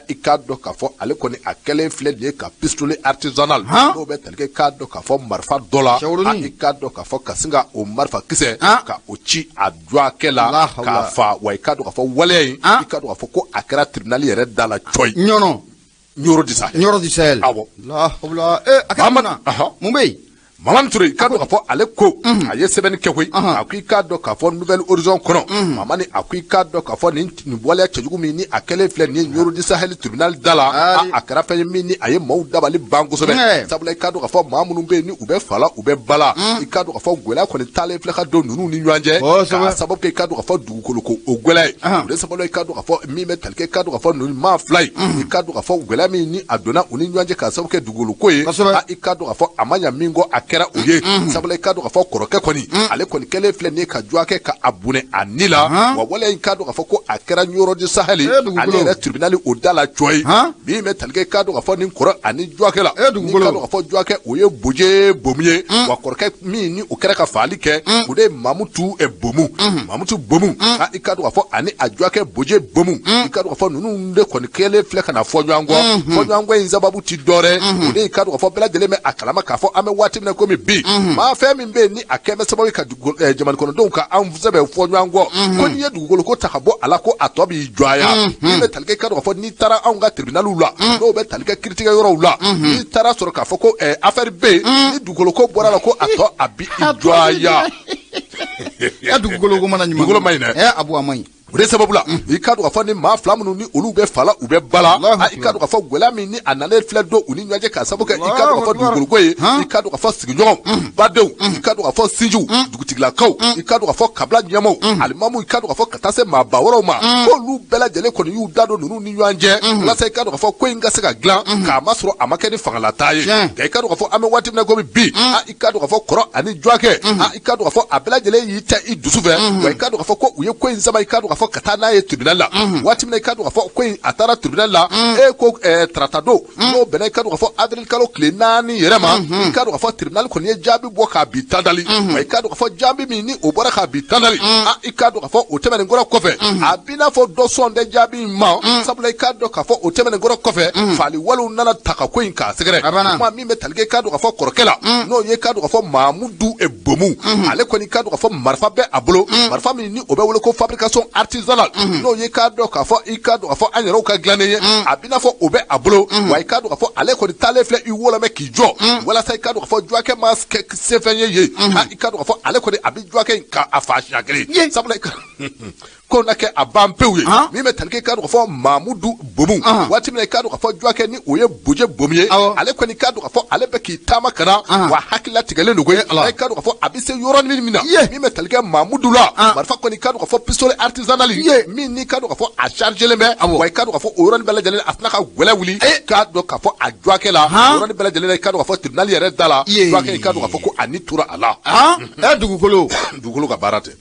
Speaker 2: i k'a dɔn k'a fɔ ale kɔni a kɛlen filɛ nin ye ka pistolet artisanal n'o bɛ tali kɛ i k'a dɔn k'a fɔ marifa dɔ la i k'a dɔn k'a fɔ ka sin ka o marifa kisɛ ka o ci a dɔgɔkɛ la k'a fa wa i k'a dɔn k'a fɔ waleya in i k'a dɔn k'a fɔ ko a kɛra tribunal yɛrɛ da la cɔyi
Speaker 1: Ɲɔnɔ
Speaker 2: Ɲɔrɔ du Sahel
Speaker 1: Ɲɔrɔ du Sahel
Speaker 2: awɔ
Speaker 1: a kɛra mun na mun bɛ yen
Speaker 2: Mamani Ture i k'a dɔn k'a fɔ ale ko a ye sɛbɛnni kɛ koyi a ko i k'a dɔn k'a fɔ Nouvel Horizon kɔnɔ Mamani a ko i k'a dɔn k'a fɔ nin waleya cɛjugu min ni a kɛlen filɛ nin ye Ɲɔrɔ du Sahel tribunal da la a kɛra fɛn ye min ni a ye maaw dabali ban kosɛbɛ sabula i k'a dɔn k'a fɔ maa minnu bɛ yen ni u bɛ fa la u bɛ ba la i k'a dɔn k'a fɔ gɛlɛya kɔni taalen filɛ ka don ninnu ni ɲɔgɔn cɛ k'a sababu kɛ i k'a dɔn k'a fɔ dugukolo ko o gɛlɛya ye o de sababu la i k'a dɔn k'a fɔ min bɛ tali kɛ i k'a dɔn k'a fɔ ninnu maa fila ye i k'a dɔn k'a fɔ gɛlɛya min ni a donna u ni ɲɔgɔn cɛ k'a sababu kɛ dugukolo ko ye i k'a dɔn k'a fɔ a ma ɲa min kɔ a kɛra o ye sabula i k'a dɔn k'a fɔ kɔrɔkɛ kɔni ale kɔni kɛlen filɛ nin ye ka dɔgɔkɛ ka a bɔnɛ a ni la wa waleya in k'a dɔn k'a fɔ ko a kɛra Ɲɔrɔ du Sahel ale yɛrɛ tribunal o da la cɔyi min bɛ tali kɛ i k'a dɔn k'a fɔ nin kɔrɔ ani dɔgɔkɛ la n'i k'a dɔn k'a fɔ dɔgɔkɛ o ye Boje Bomu ye wa kɔrɔkɛ min ni o kɛra ka faali kɛ o de ye Mamutu Bomu Mamutu Bomu i k'a dɔn k'a fɔ ani a dɔgɔkɛ Boje Bomu i k'a dɔn k'a fɔ ninnu de kɔni kɛlen filɛ ka na fɔ ɲɔgɔn kɔ fɔ ɲɔgɔn kɔ in sababu ti dɔwɛrɛ o de ye i k'a dɔn k'a fɔ bɛɛ lajɛlen bɛ a kalama k'a fɔ an bɛ waati min na komi bi maa fɛn min bɛ yen ni a kɛn bɛ sababu ye ka jamana kɔnɔdenw ka an sɛbɛ fɔ ɲɔgɔn kɔ ko n'i ye dugukolo ko ta ka bɔ a la ko a tɔ b'i jɔya min bɛ tali kɛ i k'a dɔn k'a fɔ n'i taara anw ka tribunaliw la n'o bɛ tali kɛ kiiritigɛ yɔrɔw la n'i taara sɔrɔ k'a fɔ ko affaire bɛ yen ni dugukolo ko bɔra a la ko a tɔ a b'i jɔya.
Speaker 1: Dugukolo ko mana ɲuman
Speaker 2: dugukolo man ɲi
Speaker 1: dɛ Abu a man ɲi.
Speaker 2: O de sababu la i k'a dɔn k'a fɔ ni maa fila minnu ni olu bɛ fa la u bɛ ba la i k'a dɔn k'a fɔ gɛlɛya min ni a nalen filɛ don u ni ɲɔgɔn cɛ k'a sababu kɛ i k'a dɔn k'a fɔ dugukoloko ye i k'a dɔn k'a fɔ sigiɲɔgɔnw badenw i k'a dɔn k'a fɔ sinjiw dugutigilakaw i k'a dɔn k'a fɔ kabila ɲɛmaaw alimamuw i k'a dɔn k'a fɔ ka taa se maaba wɛrɛw ma k'olu bɛɛ lajɛlen kɔni y'u da don ninnu ni ɲɔgɔn cɛ walasa i k'a dɔn k'a fɔ ko in ka se ka dilan k'a masɔrɔ a ma kɛ ni fangalataa ye nka i k'a dɔn k'a fɔ an bɛ waati min na komi bi i k'a dɔn k'a fɔ kɔrɔ ani dɔgɔkɛ i k'a dɔn k'a fɔ a bɛɛ lajɛlen y'i ta i dusu fɛ wa i k'a dɔn k'a fɔ ko u ye ko in sama i k'a dɔn k'a k'a fɔ ka taa n'a ye tribunal la. Waati min na i k'a dɔn k'a fɔ ko in a taara tribunal la, e ko tarata don, n'o bɛnna i k'a dɔn k'a fɔ avril kalo tile 4 yɛrɛ ma, i k'a dɔn k'a fɔ tribunal kɔni ye jaabi bɔ k'a bi tandali. Wa i k'a dɔn k'a fɔ jaabi min ni o bɔra k'a bi tandali, i k'a dɔn k'a fɔ o tɛmɛnen kɔrɔ kɔfɛ, a b'i n'a fɔ dɔ sɔn tɛ jaabi in ma, sabula i k'a dɔn k'a fɔ o tɛmɛnen kɔrɔ kɔfɛ, fali walew nana ta ka ko in k'a sɛgɛrɛ. Kuma min bɛ tali kɛ i k'a dɔn k'a fɔ kɔrɔkɛ la, n'o ye k'a dɔn k'a fɔ Mamudu Bomu, ale kɔni k'a dɔn k'a fɔ marifa bɛ a bolo, marifa min ni o bɛ wele ko fabrication artisanale, n'o ye k'a dɔn k'a fɔ i k'a dɔn k'a fɔ an yɛrɛw ka dilannen ye, a b'i n'a fɔ o bɛ a bolo. Wa i k'a dɔn k'a fɔ ale kɔni taalen filɛ i wɔlɔmɛ k'i jɔ walasa i k'a dɔn k'a fɔ juwakɛ ma kɛ sefɛn ye yen, i k'a dɔn k'a fɔ ale kɔni a bɛ juwakɛ in k'a fa siɲɛ kelen, sabula ko na kɛ a ban pewu ye. Min bɛ tali kɛ i k'a dɔn k'a fɔ Mamudu Bomu, waati min na i k'a dɔn k'a fɔ juwakɛ ni o ye Boje Bomu ye, ale kɔni k'a dɔn k'a fɔ ale bɛ k'i taama ka na, wa hakili latigɛlen don koyi. I k'a dɔn k'a fɔ a bɛ se yɔrɔnin min na, min bɛ tali kɛ Mamudu la, marifa kɔni k'a dɔn k'a fɔ pistolet artisanal min ni k'a dɔn k'a fɔ a chargelen bɛ, wa i k'a dɔn k'a fɔ o yɔrɔnin bɛɛ lajɛlen a tɛna ka gwɛlɛ wuli k'a dɔn k'a fɔ a juwakɛ la, o yɔrɔnin bɛɛ lajɛlen i k'a dɔn k'a fɔ tribunal yɛrɛ da la, juwakɛ i k'a dɔn k'a fɔ ko a ni tora a la.
Speaker 1: Dugukolo
Speaker 2: dugukolo ka baara tɛ.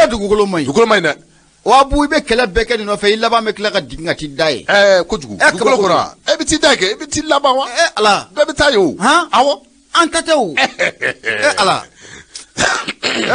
Speaker 1: Dugukolo man ɲi.
Speaker 2: Dugukolo man ɲi dɛ.
Speaker 1: Wa bu i bɛ kɛlɛ bɛɛ kɛ nin nɔfɛ, i laban bɛ tila ka jigin ka t'i da ye.
Speaker 2: Kojugu. Dugukolo kɔnɔ e bɛ t'i da kɛ, e bɛ t'i laban wa?
Speaker 1: Ala.
Speaker 2: Bɛɛ bɛ taa yen o. Awɔ.
Speaker 1: An ta tɛ o. Ala.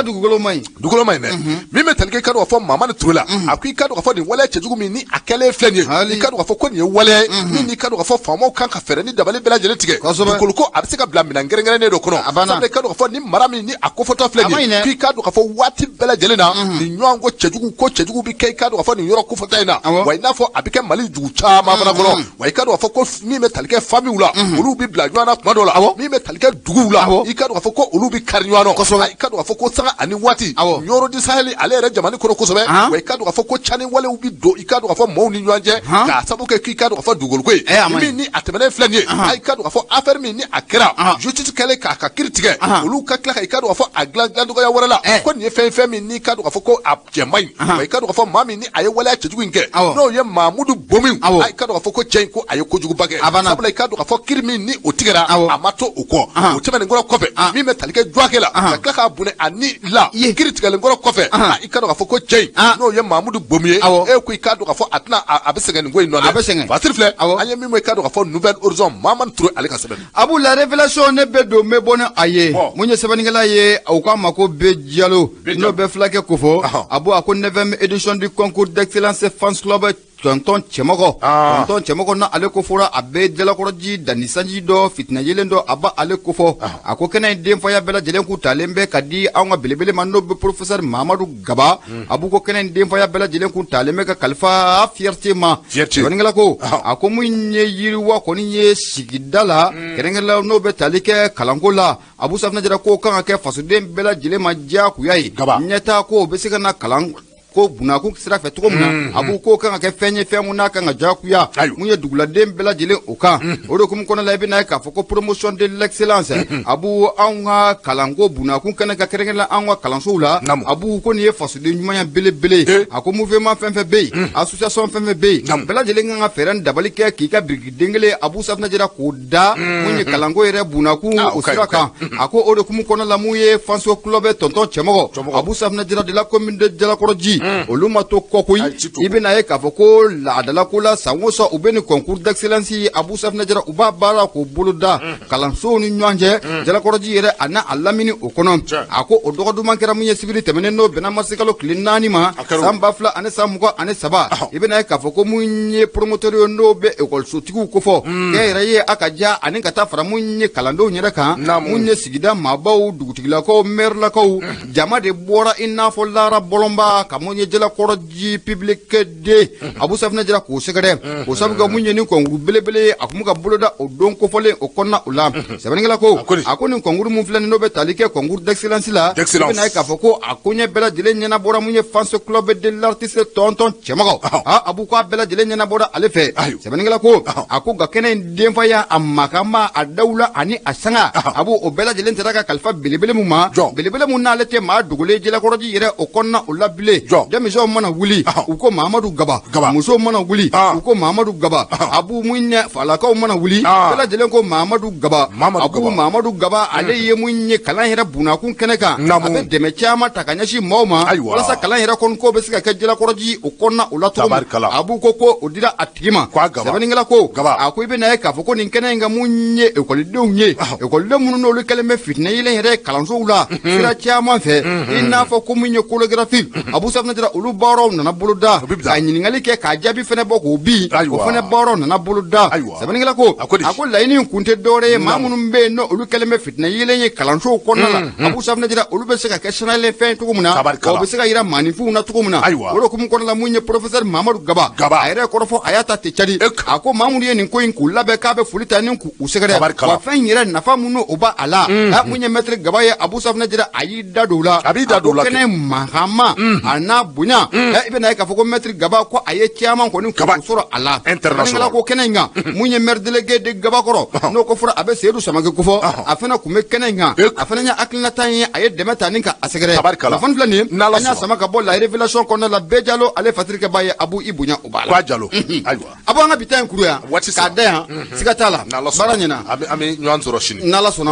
Speaker 1: Dugukolo man ɲi.
Speaker 2: Dugukolo man ɲi dɛ. Min bɛ tali kɛ i k'a dɔn k'a fɔ Mamani Ture la, a ko i k'a dɔn k'a fɔ nin waleya cɛjugu min ni a kɛlen filɛ nin ye, i k'a dɔn k'a fɔ ko nin ye waleya ye min n'i k'a dɔn k'a fɔ faamaw kan ka fɛɛrɛ ni dabali bɛɛ lajɛlen tigɛ. Dugukolo ko a bɛ se ka bila minɛn kɛrɛnkɛrɛnnen dɔ kɔnɔ. Sabula i k'a dɔn k'a fɔ nin mara min ni a kofɔtɔ filɛ nin ye, k'i k'a dɔn k'a fɔ waati bɛɛ lajɛlen na nin ɲɔgɔn ko cɛjugu ko cɛjugu bɛ kɛ i k'a dɔn k'a fɔ nin yɔrɔ kofɔta in na, wa i n'a fɔ a bɛ kɛ Mali dugu caman fana kɔnɔ. Wa i k'a dɔn k'a fɔ ko min bɛ tali kɛ famille la, olu bɛ bila ɲɔgɔn na tuma dɔw la, min bɛ tali kɛ duguw la, i k'a dɔn k'a fɔ ko olu bɛ kari ɲɔgɔn na. I k'a dɔn k'a fɔ ko sanga ani waati Ɲɔrɔ di Sahel ale yɛrɛ jamana kɔnɔ kosɛbɛ, wa i k'a dɔn k'a fɔ ko cani walew bɛ don i k'a dɔn k'a fɔ maaw ni ɲɔgɔn cɛ k'a sababu kɛ k'i k'a dɔn k'a fɔ dugukolo ko ye min ni a tɛmɛnen filɛ nin ye. I k'a dɔn k'a fɔ affaire min ni a kɛra justice kɛlen k'a ka kiiri tigɛ, olu ka tila ka i k'a dɔn k'a fɔ a dilan dilancogoya wɛrɛ la, ko nin ye fɛn min ni i k'a dɔn k'a fɔ ko a cɛ man ɲi. Wa i k'a dɔn k'a fɔ maa min ni a ye waleya cɛjugu in kɛ, n'o ye Mamudu Bomu, i k'a dɔn k'a fɔ ko cɛ in ko a ye kojuguba kɛ, sabula i k'a dɔn k'a fɔ kiiri min ni o tigɛra a ma to o kɔ. O tɛmɛnen kɔrɔ kɔfɛ, min bɛ tali kɛ juwakɛ la, ka tila k'a bonɛ a ni la kiiri tigɛlen kɔrɔ kɔfɛ, i k'a dɔn k'a fɔ ko cɛ in n'o ye Mamudu Bomu ye, e ko i k'a dɔn k'a fɔ a tɛna a bɛ sɛgɛn nin ko in nɔ dɛ.
Speaker 1: A bɛ sɛgɛn.
Speaker 2: Fasiri filɛ an ye min bɔ i k'a dɔn k'a fɔ Nouvel Horizon, Mamani Ture ale ka sɛbɛn.
Speaker 1: Abu la révélation ne bɛ don n bɛ bɔ ni a ye. Mun ye sɛbɛnnikɛla ye, u k'a ma ko B Jalo, n'o bɛ fulakɛ kofɔ. Abu a ko 9e édition du concours d'excellence fans club Tonton Cɛmɔgɔ. Tonton Cɛmɔgɔ na ale kofɔra, a bɛ Jalakɔrɔji danni sanji dɔ fitinɛ yelen dɔ a b'ale kofɔ. A ko kɛnɛ in denfaya bɛɛ lajɛlen k'u talen bɛ ka di anw ka belebele ma, n'o bɛ professeur Mamadu Gaba. A b'u ko kɛnɛ in denfaya bɛɛ lajɛlen k'u talen bɛ ka kalifa fierté ma. Sɛbɛnnikɛla ko a ko mun ye yiriwa kɔni ye sigida la, kɛrɛnkɛrɛnla n'o bɛ tali kɛ kalanko la. Abu Safinɛ Jara ko kan ka kɛ fasoden bɛɛ lajɛlen ma diyagoya ye. Ɲɛtaa ko bɛ se ka na kalan ko bunakun sira fɛ cogo min na, a b'u ko kan ka kɛ fɛn ye, fɛn mun n'a kan ka diyagoya mun ye duguladen bɛɛ lajɛlen o kan. O de hukumu kɔnɔna la, i bɛna ye k'a fɔ ko promotion de l'excellence, a b'u anw ka kalanko bunakun kɛnɛ ka kɛrɛnkɛrɛn anw ka kalansow la. A b'u ko nin ye fasoden ɲumanya belebele. A ko mouvement fɛn fɛn bɛ yen, association fɛn fɛn bɛ yen, bɛɛ lajɛlen kan ka fɛɛrɛ ni dabali kɛ k'i ka birikiden kelen Abu Safinɛ Jara k'o da mun ye kalanko yɛrɛ bunakun o sira kan. A ko o de hukumu kɔnɔna la, mun ye fans club Tonton Cɛmɔgɔ Abu Safinɛ Jara de la commune de Jalakɔrɔji, olu ma to kɔ koyi. I bɛna ye k'a fɔ ko laadala ko la, san o san u bɛ nin concours d'excellence Abu Safinɛ Jara u b'a baara k'o boloda kalansow ni ɲɔgɔn cɛ Jalakɔrɔji yɛrɛ a n'a a lamini o kɔnɔ. A ko o dɔgɔduman kɛra mun ye sibiri tɛmɛnen, n'o bɛnna marisikalo tile 4 ma san 2023. I bɛna ye k'a fɔ ko mun ye promoteur ye, n'o bɛ ekɔlisotigiw kofɔ kɛ yɛrɛ ye a ka ja ani ka taa fara mun ye kalandenw yɛrɛ kan, mun ye sigida maabaw, dugutigilakaw, mɛrilakaw, jama de bɔra i n'a fɔ lara bɔlɔnba ka mun ye Jalakɔrɔji public de Abu Safinɛ Jara k'o sɛgɛrɛ o sabu kɛ mun ye nin concours belebele a kun bɛ ka boloda o don kofɔlen o kɔnɔna o la. Sɛbɛnnikɛla ko a ko nin concours mun filɛ nin, n'o bɛ tali kɛ concours d'excellence la, i bɛna ye k'a fɔ ko a koɲɛ bɛɛ lajɛlen ɲɛnabɔra mun ye fans club de l'artiste Tonton Cɛmɔgɔ a Abu ko a bɛɛ lajɛlen ɲɛnabɔra ale fɛ. Sɛbɛnnikɛla ko a ko nka kɛnɛ in denfaya a makama a dawula ani a sanga, a b'o o bɛɛ lajɛlen tara ka kalifa belebele mun ma, belebele mun n'ale tɛ maa dogolen Jalakɔrɔji yɛrɛ o kɔnɔna o la bilen. Denmisɛnw mana wuli, u ko Mahamadu Gaba. Musow mana wuli, u ko Mahamadu Gaba. Abu, mun ye falakaw mana wuli, bɛɛ lajɛlen ko Mahamadu Gaba. Abu, Mahamadu Gaba, ale ye mun ye kalan yɛrɛ bunakun kɛnɛ kan, a bɛ dɛmɛ caman ta ka ɲɛsin maaw ma walasa kalan yɛrɛ kɔni ko bɛ se ka kɛ jalakɔrɔji o kɔnɔna o la cogo min. Abu ko o dira a tigi ma. Sɛbɛnnikɛla ko, a ko i bɛna ye k'a fɔ ko nin kɛnɛ in kan, mun ye ekɔlidenw ye, ekɔliden minnu n'olu kɛlen bɛ fitinɛ yelen yɛrɛ kalansow la sira caman fɛ, i n'a fɔ ko mun ye chorégraphie, Abu Safinɛ Jara, olu baaraw nana boloda, ka ɲininkali kɛ k'a jaabi fɛnɛ bɔ k'o bin, o fɛnɛ baaraw nana boloda. Sɛbɛnnikɛla ko, a ko laɲini kun tɛ dɔwɛrɛ ye, maa minnu bɛ yen n'olu kɛlen bɛ fitinɛ yelen ye kalansow kɔnɔna la, Abu Safinɛ Jara, olu bɛ se ka kɛ sanayɛlɛ fɛn cogo min na, o bɛ se ka yira maaninfinw na cogo min na. O de hukumu kɔnɔna la, mun ye professeur Mamadu Gaba, a yɛrɛ kɔrɔfɔ, a y'a ta ten cadi, a ko maa minnu ye nin ko in k'u labɛn k'a bɛ foli ta ni k'u sɛgɛrɛ, wa fɛn in yɛrɛ nafa minnu o b'a a la, mun ye maître Gaba ye, Abu Safinɛ Jara, a y'i da don o la.
Speaker 2: A b'i da don o la.
Speaker 1: Kɛnɛ mankanma a n'a bonya, i bɛna ye k'a fɔ ko maître Gaba ko a ye caman kɔni k'o sɔrɔ a la.
Speaker 2: International
Speaker 1: ko kɛnɛ in kan, mun ye maire délégué de Gabakɔrɔ, n'o ko fɔra a bɛ Seyidu Samake kofɔ, a fana tun bɛ kɛnɛ in kan, a fana ye hakilinata ye, a ye dɛmɛ ta ni ka a sɛgɛrɛ. Kunnafoni filɛ nin ye, an y'a sama ka bɔ La Révélation kɔnɔna la. Bɛɛ Jalo, ale fasirikɛba ye, Abu, i bonya o b'a
Speaker 2: la. Jalo, ayiwa.
Speaker 1: A bɔ an ka bi ta in kuru yan k'a da yan, siga t'a la, baara ɲɛna.
Speaker 2: An bɛ ɲɔgɔn sɔrɔ sini.
Speaker 1: N'Ala sɔnna.